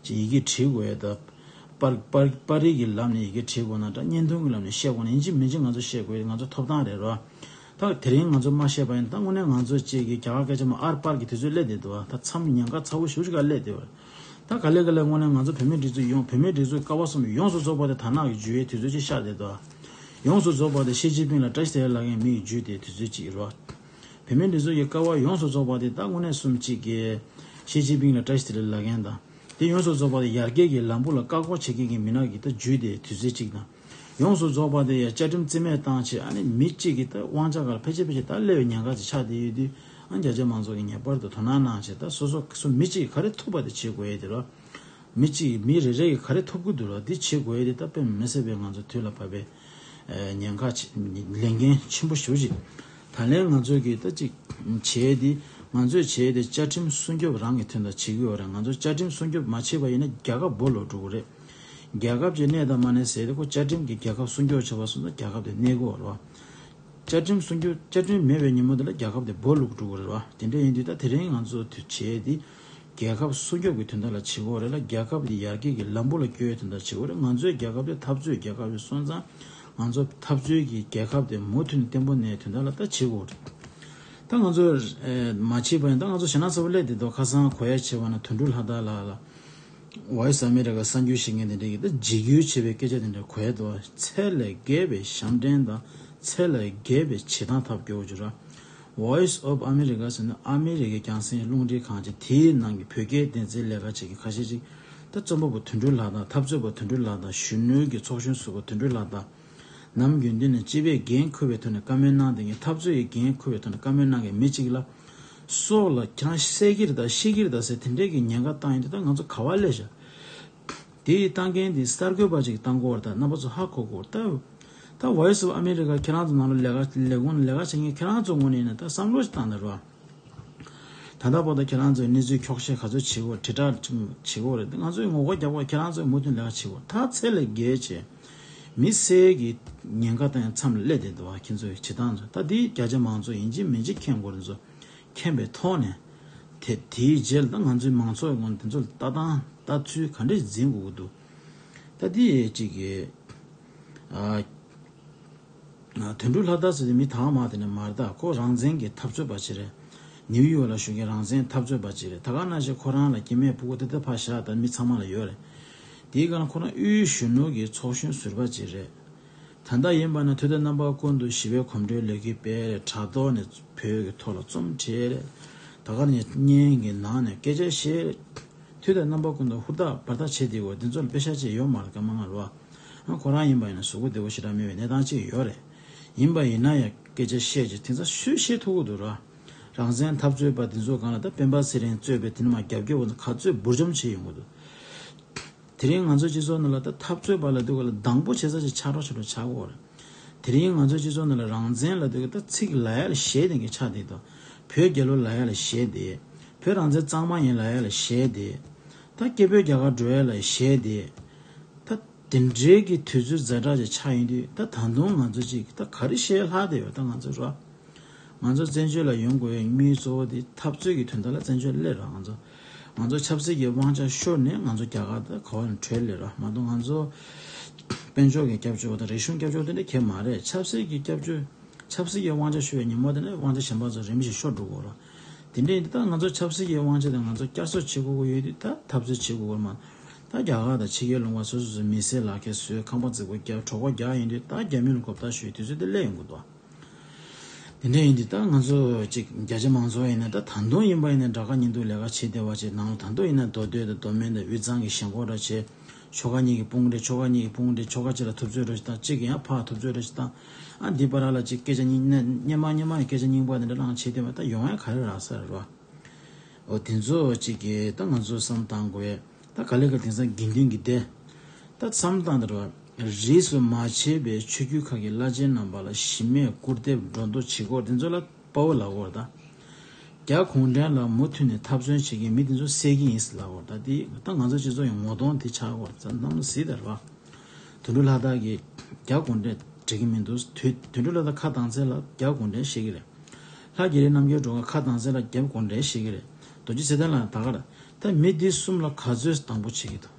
ཅིག་ཡི་གེ་བྲིས་དགོས་ཡས་དང་། པར་པར་པར་རིས་ཀྱི་ལམ་ནས་ཡི་གེ་བྲིས་དགོས་ན་འདྲ། བརྙན་ཐུང་གི་ལམ་ནས་བཤད་དགོས་ན་ཡིན་གཅིག་མིན་གཅིག་ང་ཚོ་བཤད་དགོས་ཡས་ང་ཚོ་ཐོབ་ཐང་རེད་རོ། ད་དེ་རིང་ང་ཚོ་མ་བཤད་པ་ཡིན་ད་དངོས་གནས་ང་ཚོ་ཅིག་གི་རྒྱ་གར་སྐད་ཆ་མ་ཨར་པར་གྱི་དུས་ཚོད་སླེབས་བསྡད་འདུག་ད་མཚམས་ཉེན་ཁ་ཚ་བོ་ཞེ་པོ་ཅིག་སླེབས་བསྡད་པ་རེད། ད་ག་ལེ་ག་ལེ་དངོས་གནས་ང་ཚོ་བོད་མིའི་སྒྲིག་འཛུགས་ཡོང་བོད་མིའི་སྒྲིག་འཛུགས་ཀ་བ་གསུམ་ཡོངས་སུ་རྫོགས་པ་དེ་དར་ནག་གི་འཇུ་ཡའི་དུས་ཚོད་ཅིག་ཤར་བསྡད་འདུག་ཡོངས་སུ་རྫོགས་པ་དེ་ཞི་ཅིན་ཕིང་ལ་བཀྲ་ཤིས་བདེ་ལེགས་ལབ་མཁན་མི་ཡི་འཇུ་དེ་དུས་ཚོད་ཅིག་རེད་བ། བོད་མིའི་སྒྲིག་འཛུགས་ཀྱི་ཀ་བ་ཡོངས་སུ་རྫོགས་པ་དེ་ད་དངོས་གནས་གསུམ་གཅིག་གི་ཞི་ཅིན་ཕིང་ལ་བཀྲ་ཤིས་བདེ་ལེགས་ལབ་མཁན་དང་། དེ་ཡོངས་སུ་རྫོགས་པ་དེ་ཡར་རྒྱས་ཀྱི་ལམ་བུ་ལ་བཀག་འགོག་བྱེད་མཁན་གྱི་མི་སྣ་གི་ད་འཇུ་དེ་དུས་ཚོད་གཅིག་དང་། ཡོངས་སུ་རྫོགས་པ་དེ་ཡང་བཅའ་ཁྲིམས་རྩིས་མེད་བཏང་བྱས་ཨ་ནི་མི་གཅིག་གི་ད་དབང་ཆ་སྒང་ལ་ཕལ་ཆེར་ཕལ་ཆེར་ད་སླེབས་པའི་ཉེན་ཁ་ཅིག་ཆགས་བསྡད་ཡོད་དུས། ཨ་རྒྱ་ཆེ་མང་ཚོགས་ཀྱིས་ངེས་པར་དུ་དོ་སྣང་གནང་བྱས་ད་སོ་སོ་སོ་མི་གཅིག་གིས་ག་རེ་ཐུབ་པ་དེ་བྱེད་དགོས་ཡས་དེ་རོ། མི་གཅིག་མི་རེ་རེ་གིས་ག་རེ་ཐུབ་ཀྱི་འདུག་རོ། འདི་བྱེད་དགོས་ཡས་དེ་ད་དཔེ་མི་སྲིད་པའི་ང་ཚོ་དུས་ལ་བབ་པའི་ཉེན་ཁ་ཆེ་ལས་འགན་ཆེན་པོ་ཞེ་པོ་ཅིག་ད་ལན་ང་ཚོ་གིས་ད་ཅིག་བྱས་ཏེ་ང་ཚོས་བྱས་ཏེ་བཅའ་ཁྲིམས་སྲུང་སྐྱོབ་རང་གི་དོན་དག་བྱེད་ཀྱི་ཡོད་རེད། ང་ཚོ་བཅའ་ཁྲིམས་སྲུང་སྐྱོབ་མ་བྱས་པ་ཡིན་ན་རྒྱལ་ཁབ་སྦོ་ལོག་འགྲོ་གི་རེད། རྒྱལ་ཁབ་ཀྱི་གནས་དང་མ་གནས་ཟེར་ཏེ་ཁོ་བཅའ་ཁྲིམས་ཀྱིས་རྒྱལ་ཁབ་སྲུང་སྐྱོབ་བྱས་པ་སོང་ཙང་རྒྱལ་ཁབ་དེ་གནས་ཀྱི་ཡོད་རེད་བ། བཅའ་ཁྲིམས་སྲུང་སྐྱོབ་བཅའ་ཁྲིམས་མེད་པའི་ཉིན་མོ་དེ་ལ་རྒྱལ་ཁབ་དེ་སྦོ་ལོག་འགྲོ་གི་རེད་བ། དེ་འདྲ་ཡིན་དུས་ད་དེ་རིང་ང་ཚོ་དུས་བྱས་ཏེ་རྒྱལ་ཁབ་སྲུང་སྐྱོབ་ཀྱི་དོན་དག་ལ་བྱེད་དགོས་རེད་ལ། རྒྱལ་ཁབ་དེ་ཡར་རྒྱས་ཀྱི་ལམ་བུ་ལ་བསྐྱོད་ཡས་དོན་དག་བྱེད་དགོས་རེད། ང་ཚོའི་རྒྱལ་ཁབ་དེ་འཐབ་རྩོད་རྒྱལ་ཁབ་རེད་སོང་ཙང་ང་ཚོ་འཐབ་རྩོད་ཀྱི་རྒྱལ་ཁབ་དེ་མུ་མཐུད་ནས་བརྟན་པོ་གནས་དོན་དག་ལ་ད་བྱེད་དགོས་རེད། ད་ང་ཚོ་མ་བྱས་པ་ཡིན་ད་ང་ཚོ་ཞེད་སྣང་ཚ་པོ་སླེབས་བསྡད་འདུག་ཁ་སང་གོ་ཡ་བྱས་པ་ན་དོན་གྲུབ་ལྷ་དར་ལགས་ལ། Voice America གསར་འགྱུར་ཞིག་ངས་དེ་འདྲ་གི་ད་འཇིགས་སྐུལ་བྱེད་པའི་སྐད་ཆ་དེ་འདྲ་གོ་ཡ་འདུག་ཚད་ལས་བརྒལ་བའི་ཞབས་འདྲེན་དང་ཚད་ལས་བརྒལ་བའི་བྱེད་སྟངས་ཐབས་སྐྱོ་བོ་ཅིག་ར། Voice of America ཟེར་ན་ཨ་མི་རི་ཀའི་རྒྱང་སྲིང་རླུང་འཕྲིན་ཁང་ཅིག་དེའི་ནང་གི་བོད་སྐད་སྡེ་ཚན་ལས་ཀ་བྱེད་མཁན་ཁ་ཤས་ཅིག་ད་ རྩོམ་པ་པོ་དོན་གྲུབ་ལགས་དང་། འཐབ་རྩོད་པ་དོན་གྲུབ་ལགས་དང་། གཞོན་ནུ་གི་ཚོགས་གཞོན་ཟུར་པ་དོན་གྲུབ་ལགས་དང་། ནམ་རྒྱུན་དུ་ནས་སྤྱི་པའི་འགན་འཁུར་བའི་ཐོག་ནས་བཀའ་མོལ་གནང་བསྡད་མཁན། འཐབ་རྩོད་ཀྱི་འགན་འཁུར་བའི་ཐོག་ནས་བཀའ་མོལ་གནང་མཁན་མི་གཅིག་ལ། སྲོག་ལ་ཁྱེད་རང་བསད་ཀྱི་རེད་ད། ཤི་གི་རེད་ད་ཟེར་དེ་འདྲས་ཀྱི་ཉེན་ཁ་བཏང་ཡོང་དུས། ད་ང་ཚོ་ག་པར་སླེབས་ཤག་དེ་ཡི་བཏང་མཁན་དེ་གསར་འགོད་པ་ཅིག་བཏང་དགོས་རེད། ད་རྣམ་པ་ཚོ་ཧ་གོ་དགོས་རེད། ད་ད་Voice of America ཁྱེད་རང་ཚོ་ནང་ལ་ལས་ཀ་ལས་ཁུངས་ལས་ཀ་བྱེད་མཁན་ཁྱེད་རང་ཚོ་ངོས་ནས་ཡིན་ན་ད་བསམ་བློ་ཞིག་བཏང་ད་རོགས། ད་ལྟ་བར་དུ་ཁྱེད་རང་ཚོས་གནས་ཚུལ་འཁྱོག་བཤད་ག་ཚོད་བྱེད་དགོས། དྲིལ་བསྒྲགས་བྱེད་དགོས་རེད། ང་ཚོས་ངོ་རྒོལ་རྒྱག་དགོས། ཁྱེད་རང་ཚོས་མུ་མཐུད་ལས་ཀ་བྱེད་དགོས། ད་ཚད་ལས་བརྒལ་བྱས་མི་བསད་ཀྱི་ཉེན་ཁ་དང་མཚམས་སླེབས་བསྡད་འདུག་བ། ཁྱེད་ཚོའི་བྱེད་སྟངས་ཚོ། ད་འདི་རྒྱ་ཆེ་མང་ཚོགས་ཡིན་གཅིག་མིན་གཅིག་མཁྱེན་དགོས་རེད། ཚོ་མཁྱེན་པའི་ཐོག་ནས་དེ་དེའི་རྗེས་ལ་ད་ང་ཚོའི་མང་ཚོགས་ཀྱི་ངོས་ནས་དེ་ཚོ་ལ་ལྟ་སྟངས་ལྟ་ཚུལ་ག་འདྲས་འཛིན་དགོས་ཀྱི་འདུག་ད་འདི་གཅིག་གི་ཨ། དོན་གྲུབ་ལྷ་དར་ཟེར་དེ་མི་དག་མ་དེ་ནས་མར་ད་ཁོ་རང་བཙན་གྱི་འཐབ་རྩོད་པ་ཅིག་རེད། ནིའུ་ཡོག་ལ་བཞུགས་མཁན་རང་བཙན་འཐབ་རྩོད་པ་ཅིག་རེད། ད་ག་ནང་བཞིན་ཁོ་རང་ལ་སྐྱེ་དམན་ཕྲུ་གུ་དེ་དེ་ཕར་བཞག་ད་མི་ཚང་མ་ལ་ཡོད་རེད། དེའི་སྒང་ལ་ཁོ་རང་དབུས་གཞོན་ནུ་གི་ཚོགས་གཞོན་ཟུར་པ་ཅིག་རེད། ད་ལྟ་ཡིན་པ་ན་དུས་དང་རྣམ་པ་ཀུན་ཏུ་ཞི་བའི་གོམ་བགྲོད་ལས་འགུལ་སྤེལ་རེད། དྲ་ཐོག་ནས་བོད་ཀྱི་ཐོག་ལ་རྩོམ་བྲིས་རེད། ད་ག་ནས་བརྙན་གྱི་ནང་ནས་སྐད་ཆ་བཤད་རེད། དུས་དང་རྣམ་པ་ཀུན་ཏུ་ཧུར་ཐག་འབད་ཐག་བྱས་བསྡད་ཡོད། དེ་ཚོ་ལ་དཔེ་ཆ་ཅིག་ཡོད་མ་རེད། སྐར་མ་ལྔ་རེད་བ། ཁོ་རང་ཡིན་པ་ཡིན་ན་གཟུགས་པོ་བདེ་པོ་ཞེ་དྲག་མེད་པའི་གནས་སྟངས་ཅིག་ཡོད་རེད། ཡིན་པ་ཡིན་ན་ཡང་སྐད་ཆ་བཤད་ཅིག་དེང་སང་སུས་བཤད་ཐུབ་ཀྱི་འདུག་ར། རང་བཙན་འཐབ་རྩོད་པ་དེ་ཚོ་སྒང་ལ་ད་སྤེན་པ་ཚེ་རིང་གཙོས་པའི་དེ་ནས་མར་རྒྱབ་སྐྱོར་བ་ཚོ་ག་ཚོད་འབུར་འཇོམས་བྱས་ཡོང་གི་འདུག་དེ་རིང་ང་ཚོ་སྤྱི་ཚོགས་ནང་ལ་ད་འཐབ་རྩོད་པ་ལབ་དུས་སྒང་ལ་སྡང་པོ་བྱེད་ས་ཅིག་ཆགས་འགྲོ་ཆགས་འགྲོ་ཆགས་ཀྱི་ཡོད་རེད། དེ་རིང་ང་ཚོ་སྤྱི་ཚོགས་ནང་ལ་རང་བཙན་ལབ་དུས་སྒང་ད་ཚིག་ལབ་ཡ་ལ་ཞེད་བསྡད་མཁན་ཆགས་བསྡད་འདུག་བོད་རྒྱལ་ལོ་ལབ་ཡ་ལ་ཞེད་བསྡད། བོད་རང་བཙན་གཙང་མ་ཡིན་ལབ་ཡ་ལ་ཞེད་བསྡད། ད་སྐད་འབོད་རྒྱག་གར་འགྲོ་ཡ་ལ་ཞེད་བསྡད། ད་དེ་འདྲའི་གི་དུས་ཚོད་ཛ་དྲག་ཅིག་ཆགས་ཡོང་དུས། ད་ད་དུང་ང་ཚོ་ཅིག་ད་ག་རེ་བཤད་ལྷག་བསྡད་ཡོད། ད་ང་ཚོ་ར། ང་ཚོ་བཙན་བྱོལ་ལ་ཡོང་དགོས་པའི་དམིགས་ཡུལ་གཙོ་བོ་དེ་འཐབ་རྩོད་ཀྱི་དོན་དག་ལ་བཙན་བྱོལ་སླེབས་ར། ང་ཚོ་ང་ཚོ་ཆབ་སྲིད་ཀྱི་དབང་ཆ་ཤོར་ནས་ང་ཚོ་རྒྱ་གར་དང་ག་བ་ནས་བྲོས་སླེབས་ར་མ་གཏོགས། ང་ཚོ་དཔལ་འབྱོར་གྱི་སྐྱབས་བཅོལ་བ་དང་རིག་གཞུང་སྐྱབས་བཅོལ་དེ་འདྲ་གང་ཡང་མ་རེད། ཆབ་སྲིད་ཀྱི་སྐྱབས་བཅོལ། ཆབ་སྲིད་ཀྱི་དབང་ཆ་ཤོར་བའི་ཉིན་མོ་དེ་ནས་དབང་ཆ་གཞན་པ་ཚོ་རིམ་བཞིན་ཤོར་འགྲོ་གི་ཡོད་ར། དེ་འདྲ་ཡིན་དུས་ད་ང་ཚོ་ཆབ་སྲིད་ཀྱི་དབང་ཆ་དེ་ང་ཚོ་བསྐྱར་གསོ་བྱེད་དགོས་ཀྱི་ཡོད་དུས། ད་འཐབ་རྩོད་བྱེད་དགོས་ཀྱི་ཡོད་མ། ད་རྒྱ་གར་དང་ཕྱི་རྒྱལ་ལུང་པ་སོ་སོ་ཚོས་མི་སེར་ལག་ཁྱེར་བཟོས། ཁང་པ་རྫིག་པོ་བརྒྱབ། གྲོད་ཁོག་རྒྱག་ཡིན་དུས། ད་རྒྱ་མི་ལ་མགོ་བཏགས་ཞུ་བའི་དུས་ཚོད་དེ་སླེབས་ཡོང་གི་འདུག་དེ་འདྲ་ཡིན་དུས་ད་ང་ཚོ་ཅིག་རྒྱ་ཆེ་མང་ཚོགས་ཡིན་ན། ད་ད་དུང་ཡིན་པ་ཡིན་ན་དགྲ་དགའ་གཉེན་སྡུག་ལས་ཀ་བྱེད་བསྡད་པ་ཅིག་ནང་ལ། ད་དུང་ཡིན་ན་མདོ་སྟོད་དང་མདོ་སྨད་དང་དབུས་གཙང་གི་ཞེན་ཁོག་འདྲ་བྱས། ཕྱོགས་ཁག་གཉིས་ཀྱི་དཔུང་སྒྲིག་ཕྱོགས་ཁག་གཉིས་ཀྱི་དཔུང་སྒྲིག་ཕྱོགས་ཁག་གཅིག་ལ་ཐུབ་ཚོད་འདྲ་ཞིག་བཏང་། གཅིག་གིས་ཡང་ཕར་ཐུབ་ཚོད་འདྲ་ཞིག་བཏང་། ཨ་འདི་བར་ལ་ཅིག་སྐད་ཆ་གཉིས་སྙན་སྙན་མ་སྙན་མ་ཡི་སྐད་ཆ་རྙིང་པ་དེ་འདྲ་ལངས་བྱས་བསྡད་པ། ད་ཡོང་ཡ་ག་རེ་རག་ས་རེད་བ། འོ་དེ་ཚོ་ཅིག་གིས་ད་ང་ཚོ་བསམ་བཏང་དགོས། ད་ག་ལེ་ག་དེང་སང་དགེ་འདུན་གྱི་སྡེ། ད་བསམ་བཏང་དེ་རེད་བ། རིས་སུ་མ་ཆད་པའི་ཆོས་བརྒྱུད་ཁག་གི་བླ་ཆེན་རྣམ་པ་ལ་གཞི་མེད་སྐུར་འདེབས་སྒྲོ་འདོགས་བྱེད་སྐོར་དེ་ཚོ་ལ་དཔའ་བོ་ལབ་དགོས་རེད་ད། རྒྱ་གུང་ཁྲན་ལ་མུ་མཐུད་ནས་འཐབ་རྩོད་བྱེད་མཁན་མི་དེ་ཚོ་བསད་ཀྱི་ཡིན་ཟེར་ལབ་དགོས་རེད་ད། དེ་ད་ང་ཚོ་སྤྱི་ཚོགས་ཀྱི་ངོ་གདོང་དེ་ཆགས་དགོས་རེད། ད་གནམ་ལོ་གཟིགས་དེ་རེད་བ། དོན་གྲུབ་ལྷ་དར་གྱིས་རྒྱ་གུང་ཁྲན་འགྲིག་གི་མི་འདུག་དོན་དོན་གྲུབ་ལྷ་དར་ཁ་གདངས་ཚད་ལ་རྒྱ་གུང་ཁྲན་བཤད་ཀྱི་རེད། ལྷ་རྒྱ་རི་རྣམ་རྒྱལ་སྒྲོལ་དཀར་ཁ་གདངས་ཚད་ལ་རྒྱ་གུང་ཁྲན་བཤད་ཀྱི་རེད། རྡོ་རྗེ་ཚེ་བརྟན་ལགས་ད་ག་རེད། ད་མི་འདི་གསུམ་ལ་ག་ཚོད་སྡང་པོ་བྱེད་ཀྱི་འདུག་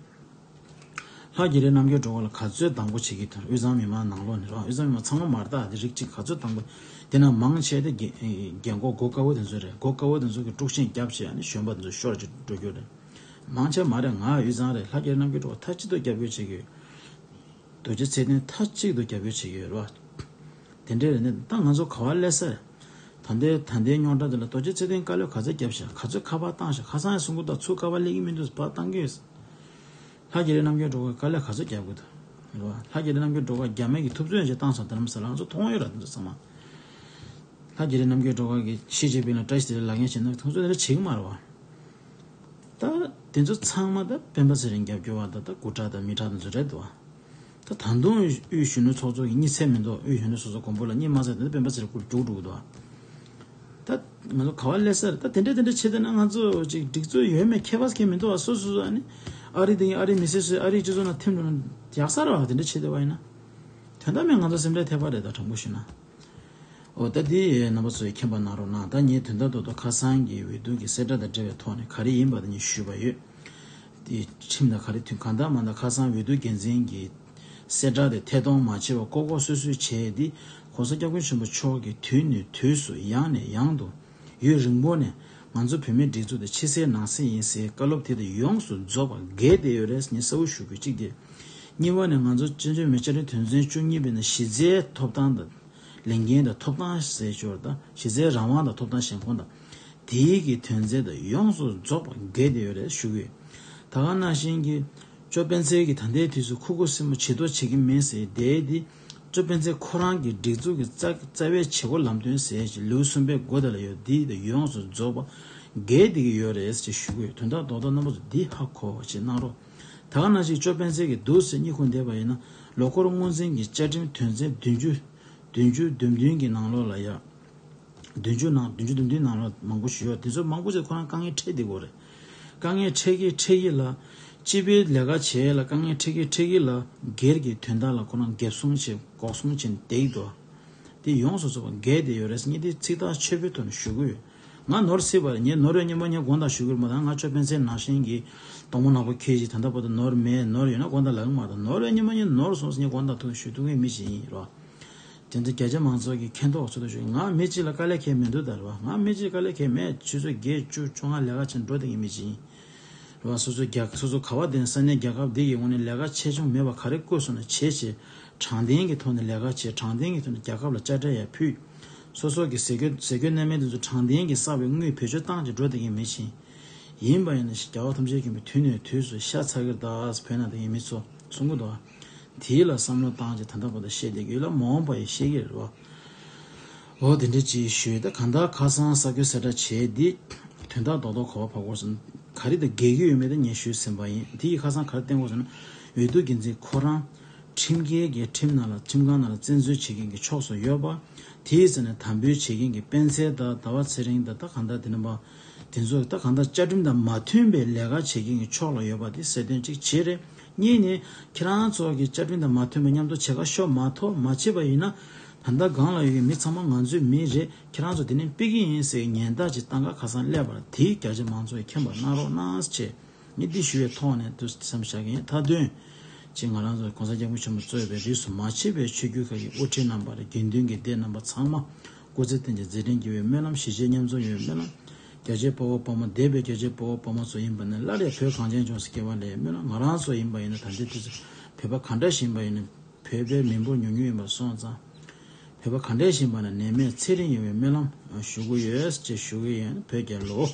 ལྷ་རྒྱ་རི་རྣམ་རྒྱལ་སྒྲོལ་དཀར་ལ་ག་ཚོད་སྡང་པོ་བྱེད་ཀྱི་འདུག་དབུས་གཙང་མི་མང་ནང་ལོགས་ནས་རོ། དབུས་གཙང་མི་མང་ཚང་མ་མ་རེད་ད། དེ་རིགས་གཅིག་ག་ཚོད་སྡང་པོ། དེ་ན་མང་ཆེ་དེ་རྒན་རྒན་གོག་མགོ་དཀར་བོ་དེ་ཚོ་རེད། མགོ་དཀར་བོ་དེ་ཚོ་གི་དཀྲུག་ཤིང་བརྒྱབ་བྱས། ཨ་ནི་གཞོན་པ་དེ་ཚོ་ཤོར་ཅིག་འགྲོ་རྒྱུ་རེད། མང་ཆེ་མ་རེད། ང་དབུས་གཙང་རེད། ལྷ་རྒྱ་རི་རྣམ་རྒྱལ་སྒྲོལ་དཀར་མཐའ་གཅིག་ཏུ་རྒྱབ་སྐྱོར་བྱེད་ཀྱི་ཡོད། རྡོ་རྗེ་ཚེ་བརྟན་མཐའ་གཅིག་ཏུ་རྒྱབ་སྐྱོར་བྱེད་ཀྱི་ཡོད་རེད་བ། དེ་འདྲའི་རེད་ནས་ད་ང་ཚོ་ག་བ་སླེབས་ས་རེད། ད་ལྟའི་ད་ལྟའི་རྙོག་དྲ་འདི་ལ་རྡོ་རྗེ་ཚེ་བརྟན་དཀའ་ལས་ག་ཚོད་བརྒྱབ་ཤག་ག་ཚོད་ཁ་པར་བཏང་ཤག་ཁ་སང་ཡང་གསུང་གི་འདུག་ཚུར་ཁ་པར་སླེབས་ཀྱི་མི་འདུག་ཕར་བཏང་གི་ཡོད། ལྷ་རྒྱ་རི་རྣམ་རྒྱལ་སྒྲོལ་དཀར་དཀའ་ལས་ག་ཚོད་རྒྱབ་གི་འདུག་རེད་བ། ལྷ་རྒྱ་རི་རྣམ་རྒྱལ་སྒྲོལ་དཀར་རྒྱ་མི་གིས་ཐུབ་ཚོད་ཅིག་བཏང་སོང་། དེ་རིང་ས་ལ་ང་ཚོ་མཐོང་ཡོད་ར། དེ་ཚོ་ཚང་མ། ལྷ་རྒྱ་རི་རྣམ་རྒྱལ་སྒྲོལ་དཀར་གྱིས་ཞི་ཅིན་ཕིང་ལ་བཀྲ་ཤིས་བདེ་ལེགས་ལབ་མཁན་བྱས་ན་ཁོང་ཚོས་དེ་འདྲ་བྱེད་ཀྱི་མ་རེད་བ། ད་དེ་ཚོ་ཚང་མ་ད་སྤེན་པ་ཚེ་རིང་རྒྱབ་སྐྱོར་བ་དང་། ད་སྐུ་དྲག་དང་མི་དྲག་དེ་ཚོ་རེད་འདུག་བ། ད་ད་དུང་དབུས་གཞོན་ནུ་ཚོགས་གཙོ་གིས་གཉིད་སད་མི་འདུག་དབུས་གཞོན་ནུ་ཚོགས་གཙོ་མགོན་པོ་ལགས་གཉིད་མ་སད་དེ་སྤེན་པ་ཚེ་རིང་སྐུ་ལ་རྒྱུག་འགྲོ་གི་འདུག་བ། ད་ང་ཚོ་ག་བ་སླེབས་ས་རེད། ད་དེ་འདྲ་དེ་འདྲ་བྱེད་བསྡད་ན་ང་ཚོ་ཅིག་སྒྲིག་འཛུགས་ཡོད་མེད་ཁྱད་པར་གང་ཡང་མི་འདུག་བ། སོ་སོ་སོ་ཨ་ནི་ཨ་རི་དེ་ཡིན། ཨ་རི་མི་སེར་སུ་ཨ་རིའི་སྤྱི་ཚོགས་ནང་ཐིམ་འགྲོ་ན་ཡག་ས་རེད་བ། དེ་འདྲ་བྱེད་བསྡད་པ་ཡིན་ན། དོན་དག་མེད་ང་ཚོ་སེམས་ཁྲལ་ཐེབས་པ་རེད། ད་དྲང་པོ་ཞུས་ན། འོ་ད་འདི་རྣམ་པ་ཚོས་མཁྱེན་པ་གནང་རོགས་གནང་། ད་ངས་དོན་དག་རྡོག་རྡོག་ཁ་སང་གི་འོས་བསྡུ་གི་གསལ་བསྒྲགས་དང་འབྲེལ་བའི་ཐོག་ནས་ག་རེ་ཡིན་པ་དེ་ངས་ཞུས་པ་ཡོད། དེ་ཁྲིམས་དང་ག་རེ་མཐུན། གང་ལྟར་མ་ལྟར་ཁ་སང་འོས་བསྡུ་འགན་འཛིན་གྱི་གསལ་བསྒྲགས་དེ་ཐད་གཏོང་མ་བྱས་པར་ལྐོག་ལྐོག་སུད་སུད་བྱས་ཏེ། ༸གོང་ས་༸སྐྱབས་མགོན་ཆེན་པོ་མཆོག་གིས་དུས་ནས་དུས་སུ་ཡང་ནས་ཡང་དུ་ཡུན་རིང་པོ་ནས་ང་ཚོ་བོད་མིའི་སྒྲིག་འཛུགས་དེ་ཕྱི་གསལ་ནང་གསལ་ཡིན་ཟེར་བཀའ་སློབ་དེ་དང་ཡོངས་སུ་རྫོགས་པར་འགལ་བསྡད་ཡོད་རེད་ཟེར་ངས་གསལ་པོ་ཞུ་དགོས་གཅིག་དེ། གཉིས་པ་ནས་ང་ཚོ་བཙན་བྱོལ་བོད་མིའི་བཅའ་ཁྲིམས་དོན་ཚན་བཅུ་གཉིས་པའི་ནང་གཞི་རྩའི་ཐོབ་ཐང་དང་ལས་འགན་དང་ཐོབ་ཐང་ཟེར་ཞོར་དང་། གཞི་རྩའི་རང་དབང་དང་ཐོབ་ཐང་གཞན་ཁོངས་དང་། དེའི་གི་དོན་ཚན་དང་ཡོངས་སུ་རྫོགས་པར་འགལ་བསྡད་ཡོད་རེད་ཞུ་གི་ཡོད། ད་ག་ནང་བཞིན་གྱི་ཅོ་སྤེན་ཚེ་གིས་ད་ལྟའི་དུས་སུ་ཁུ་ཁུ་སིམ་པོ་བྱེད་དོ་བྱེད་ཀྱི་མིན་ཟེར་དེ་དེ་ཅོ་སྤེན་ཚེ་ཁོ་རང་གི་སྒྲིག་འཛུགས་ཀྱི་རྩ་རྩ་བའི་བྱེད་སྒོ་ལམ་སྟོན་ཟེར་ཞིག་ལེའུ་གསུམ་པའི་མགོ་དེ་ལ་ཡོད་འདི་དེ་ཡོངས་སུ་རྫོགས་པ་འགལ་བསྡད་ཀྱི་ཡོད་རེད་ཅེས་ཞུ་གི་ཡོད། དོན་དག་རྡོག་རྡོག་རྣམ་པ་ཚོ་འདི་ཧ་གོ་བ་ཞིག་གནང་རོགས། ད་ག་ནང་བཞིན་ཅོ་སྤེན་ཚེ་གིས་འདུག་ཟེར་གཉིད་ཁུག་བསྡད་པ་ཡིན་ན་ལོ་འཁོར་སྔོན་འཛིན་གྱི་བཅའ་ཁྲིམས་དོན་ཚན་བདུན་ཅུ་བདུན་ཅུ་དོན་བདུན་གྱི་ནང་ལོགས་ལ་ཡ། བདུན་ཅུ་ནང་བདུན་ཅུ་དོན་བདུན་ནང་ལ་མང་པོ་ཞིག་ཡོད། དེ་ཚོ་མང་པོ་ཞིག་ཁོ་རང་དཀའ་ངལ་འཕྲད་བསྡད་ཀྱི་ཡོད་རེད། དཀའ་ངལ་འཕྲད་ཀྱི་འཕྲད་ཀྱི་ལ། སྤྱི་པའི་ལས་ཀ་བྱེད་ཡས་ལ་དཀའ་ངལ་འཕྲད་ཀྱི་འཕྲད་ཀྱི་ལ། སྒེར་གྱི་དོན་དག་ལ་ཁོ་རང་འགེབས་སྲུང་བྱེད་འགོག་སྲུང་བྱེད་བསྡད་ཀྱི་འདུག་དེ་ཡོངས་སུ་རྫོགས་པ་འགལ་བསྡད་ཡོད་རེད་ཟེར་ངས་དེ་ཚིག་ཐག་ཆོད་པོའི་ཐོག་ནས་ཞུ་གི་ཡོད། ང་ནོར་སྲིད་པ་རེད། ངས་ནོར་བའི་སྙན་པོ་ངས་དགོངས་དག་ཞུ་གི་ཡོད་མ་གཏོགས་ང་ཅོ་སྤེན་ཚེ་ནང་བཞིན་གྱི་སྟོང་མོ་ནག་པོ་ཁྱེར་ཞིག་ད་ལྟ་བར་དུ་ནོར་མེད། ནོར་ཡོད་ན་དགོངས་དག་ལབ་ཀྱི་མ་གཏོགས་ནོར་བའི་སྙན་པོ་ངས་ནོར་སོང་ཟེར་ངས་དགོངས་དག་ཐུག་ཞུ་ཐུབ་མཁན་མི་ཞིག་ཡིན་རོགས། དེ་ཚོ་རྒྱ་ཆེ་མང་ཚོགས་ཀྱི་མཁྱེན་རྟོགས་ཚོ་དང་ཞུ། ང་མི་གཅིག་ལ་དཀའ་ལས་ཁེལ་མི་འདུག་ད་རེད་བ། ང་མི་གཅིག་དཀའ་ལས་ཁེལ་མེད། ཆུ་ཚོད་བརྒྱད་བཅུ་བཅོ་ལྔ་ལས་ཀ་བྱེད་འགྲོ་བསྡད་མཁན་མི་གཅིག་ཡིན་རེད་བ། སོ་སོ་རྒྱ་སོ་སོ་ག་བ་དེ་ས་གནས་རྒྱལ་ཁབ་འདི་ཡི་ངོས་ནས་ལས་ཀ་ཆེ་ཆུང་མེད་པ་ག་རེ་བསྐོས་སོང་ན་བྱེད་བྱེད། དྲང་བདེན་གྱི་ཐོག་ནས་ལས་ཀ་བྱེད། དྲང་བདེན་གྱི་ཐོག་ནས་རྒྱལ་ཁབ་ལ་དཔྱ་ཁྲལ་ཡར་ཕུལ། སོ་སོ་གི་ཟས་གོས་ཟས་གོས་གནས་མལ་དེ་ཚོ་དྲང་བདེན་གྱིས་བསགས་པའི་དངུལ་བེད་སྤྱོད་བཏང་བྱས་འགྲོ་བསྡད་མཁན་མི་གཅིག་ཡིན། ཡིན་པ་ཡིན་ན་རྒྱལ་བ་ཐམས་ཅད་མཁྱེན་པའི་དུས་ནས་དུས་སུ་ཤ་ཚ་གི་རེད་ད་བོད་ནང་དེ་ཡིན་མི་ཚོ་གསུང་གི་འདུག་དེའི་ལ་བསམ་བློ་བཏང་བྱས་ད་ལྟ་བར་དུ་བཤད་བསྡད་ཀྱི་ཡོད་ལ་མ་འོངས་པ་ཡང་བཤད་ཀྱི་རེད་བ། འོ་དེ་འདྲ་ཅིག་ཞུས། ད་གང་ལྟར་ཁ་སང་གསར་འགོད་གསལ་བསྒྲགས་བྱས་འདི་དོན་དག་རྡོག་རྡོག་ག་བ་ཕབ་དགོས་སམ། ག་རེ་དང་འགལ་གྱི་ཡོད་མེད་དེ་ངས་ཞུས་ཟིན་པ་ཡིན། དེ་ཡིས་ཁ་སང་ག་རེ་བསྟན་དགོས་ཟེར་ན། འོས་བསྡུ་འགན་འཛིན་ཁོ་རང་ཁྲིམས་འགལ་གྱི་ཁྲིམས་ནང་ལ་ཁྲིམས་ཁང་ནང་ལ་བཙན་འཛུལ་བྱེད་མཁན་གྱི་ཕྱོགས་སུ་ཡོད་པ། དེའི་རྩ་ནས་དམ་འབུལ་བྱེད་མཁན་གྱི་སྤེན་ཚེ་དང་ཟླ་བ་ཚེ་རིང་དང་ད་གང་ལྟར་དེ་རྣམ་པ་དེ་ཚོ་ད་གང་ལྟར་བཅའ་ཁྲིམས་དང་མ་མཐུན་པའི་ལས་ཀ་བྱེད་མཁན་གྱི་ཕྱོགས་ལ་ཡོད་པ་དེ་གསལ་སྟོན་གཅིག་བྱས་རེད། གཉིས་ནས་ཁྱེད་རང་ཚོ་གི་བཅའ་ཁྲིམས་དང་མ་མཐུན་པའི་མཉམ་དུ་བྱེད་ཀ་ཤོར་མ་ཐོབ་མ་བྱེད་པ་ཡིན་ན། ད་ལྟ་སྒང་ལ་ཡོད་མཁན་མི་ཚང་མ་ང་ཚོའི་མི་རེད། ཁྱེད་རང་ཚོ་དེ་ནས་ཕུད་ཀྱི་ཡིན་ཟེར་ཉེན་བརྡ་ཅིག་བཏང་ག་ཁ་སང་སླེབས་པ་རེད། དེ་རྒྱ་ཆེ་མང་ཚོགས་ཀྱིས་མཁྱེན་པ་གནང་རོགས་གནང་ཟེར་བྱས། ངས་འདི་ཞུ་བའི་ཐོག་ནས་དུ་སེམས་བཞག་གི་ཡིན། མཐའ་དོན་ཅིག་ང་རང་ཚོ་གོང་ས་སྐྱབས་མགོན་ཆེན་པོ་གཙོས་པའི་རིས་སུ་མ་ཆད་པའི་ཆོས་བརྒྱུད་ཁག་གི་དབུ་ཁྲིད་རྣམ་པ་དང་དགེ་འདུན་གྱི་སྡེ་རྣམ་པ་ཚང་མ་སྐུ་ཚེ་བརྟན་ཅིང་མཛད་འཕྲིན་རྒྱས་པའི་སྨོན་ལམ། གཞིས་བྱེས་མཉམ་འཛོམས་ཡོང་བའི་སྨོན་ལམ། རྒྱ་ཆེའི་དཔའ་བོ་དཔའ་མོ་འདས་པའི་རྒྱ་ཆེའི་དཔའ་བོ་དཔའ་མོ་ཚོ་ཡིན་པ་ནི་སླར་ཡང་བོད་གངས་ཅན་ལྗོངས་སུ་སྐྱེ་བ་ལེན་སྨོན་ལམ། ང་རང་ཚོ་ཡིན་པ་ཡིན་ན་ད་ལྟའི་དུས་སུ་བོད་པ་ག་འདྲ་ཞིག་ཡིན་པ་ཡིན་ན་བོད་པའི་མི་འབོར་ཉུང་ཉུང་ཡིན་པ་སོང་ཙང་། བོད་པ་ག་འདྲ་ཞིག་ཡིན་པ་ན་ནད་མེད་ཚེ་རིང་ཡོང་བའི་སྨོན་ལམ་ཞུ་གི་ཡོད་ཅེས་ཞུ་གི་ཡིན། བོད་རྒྱལ་ལོ།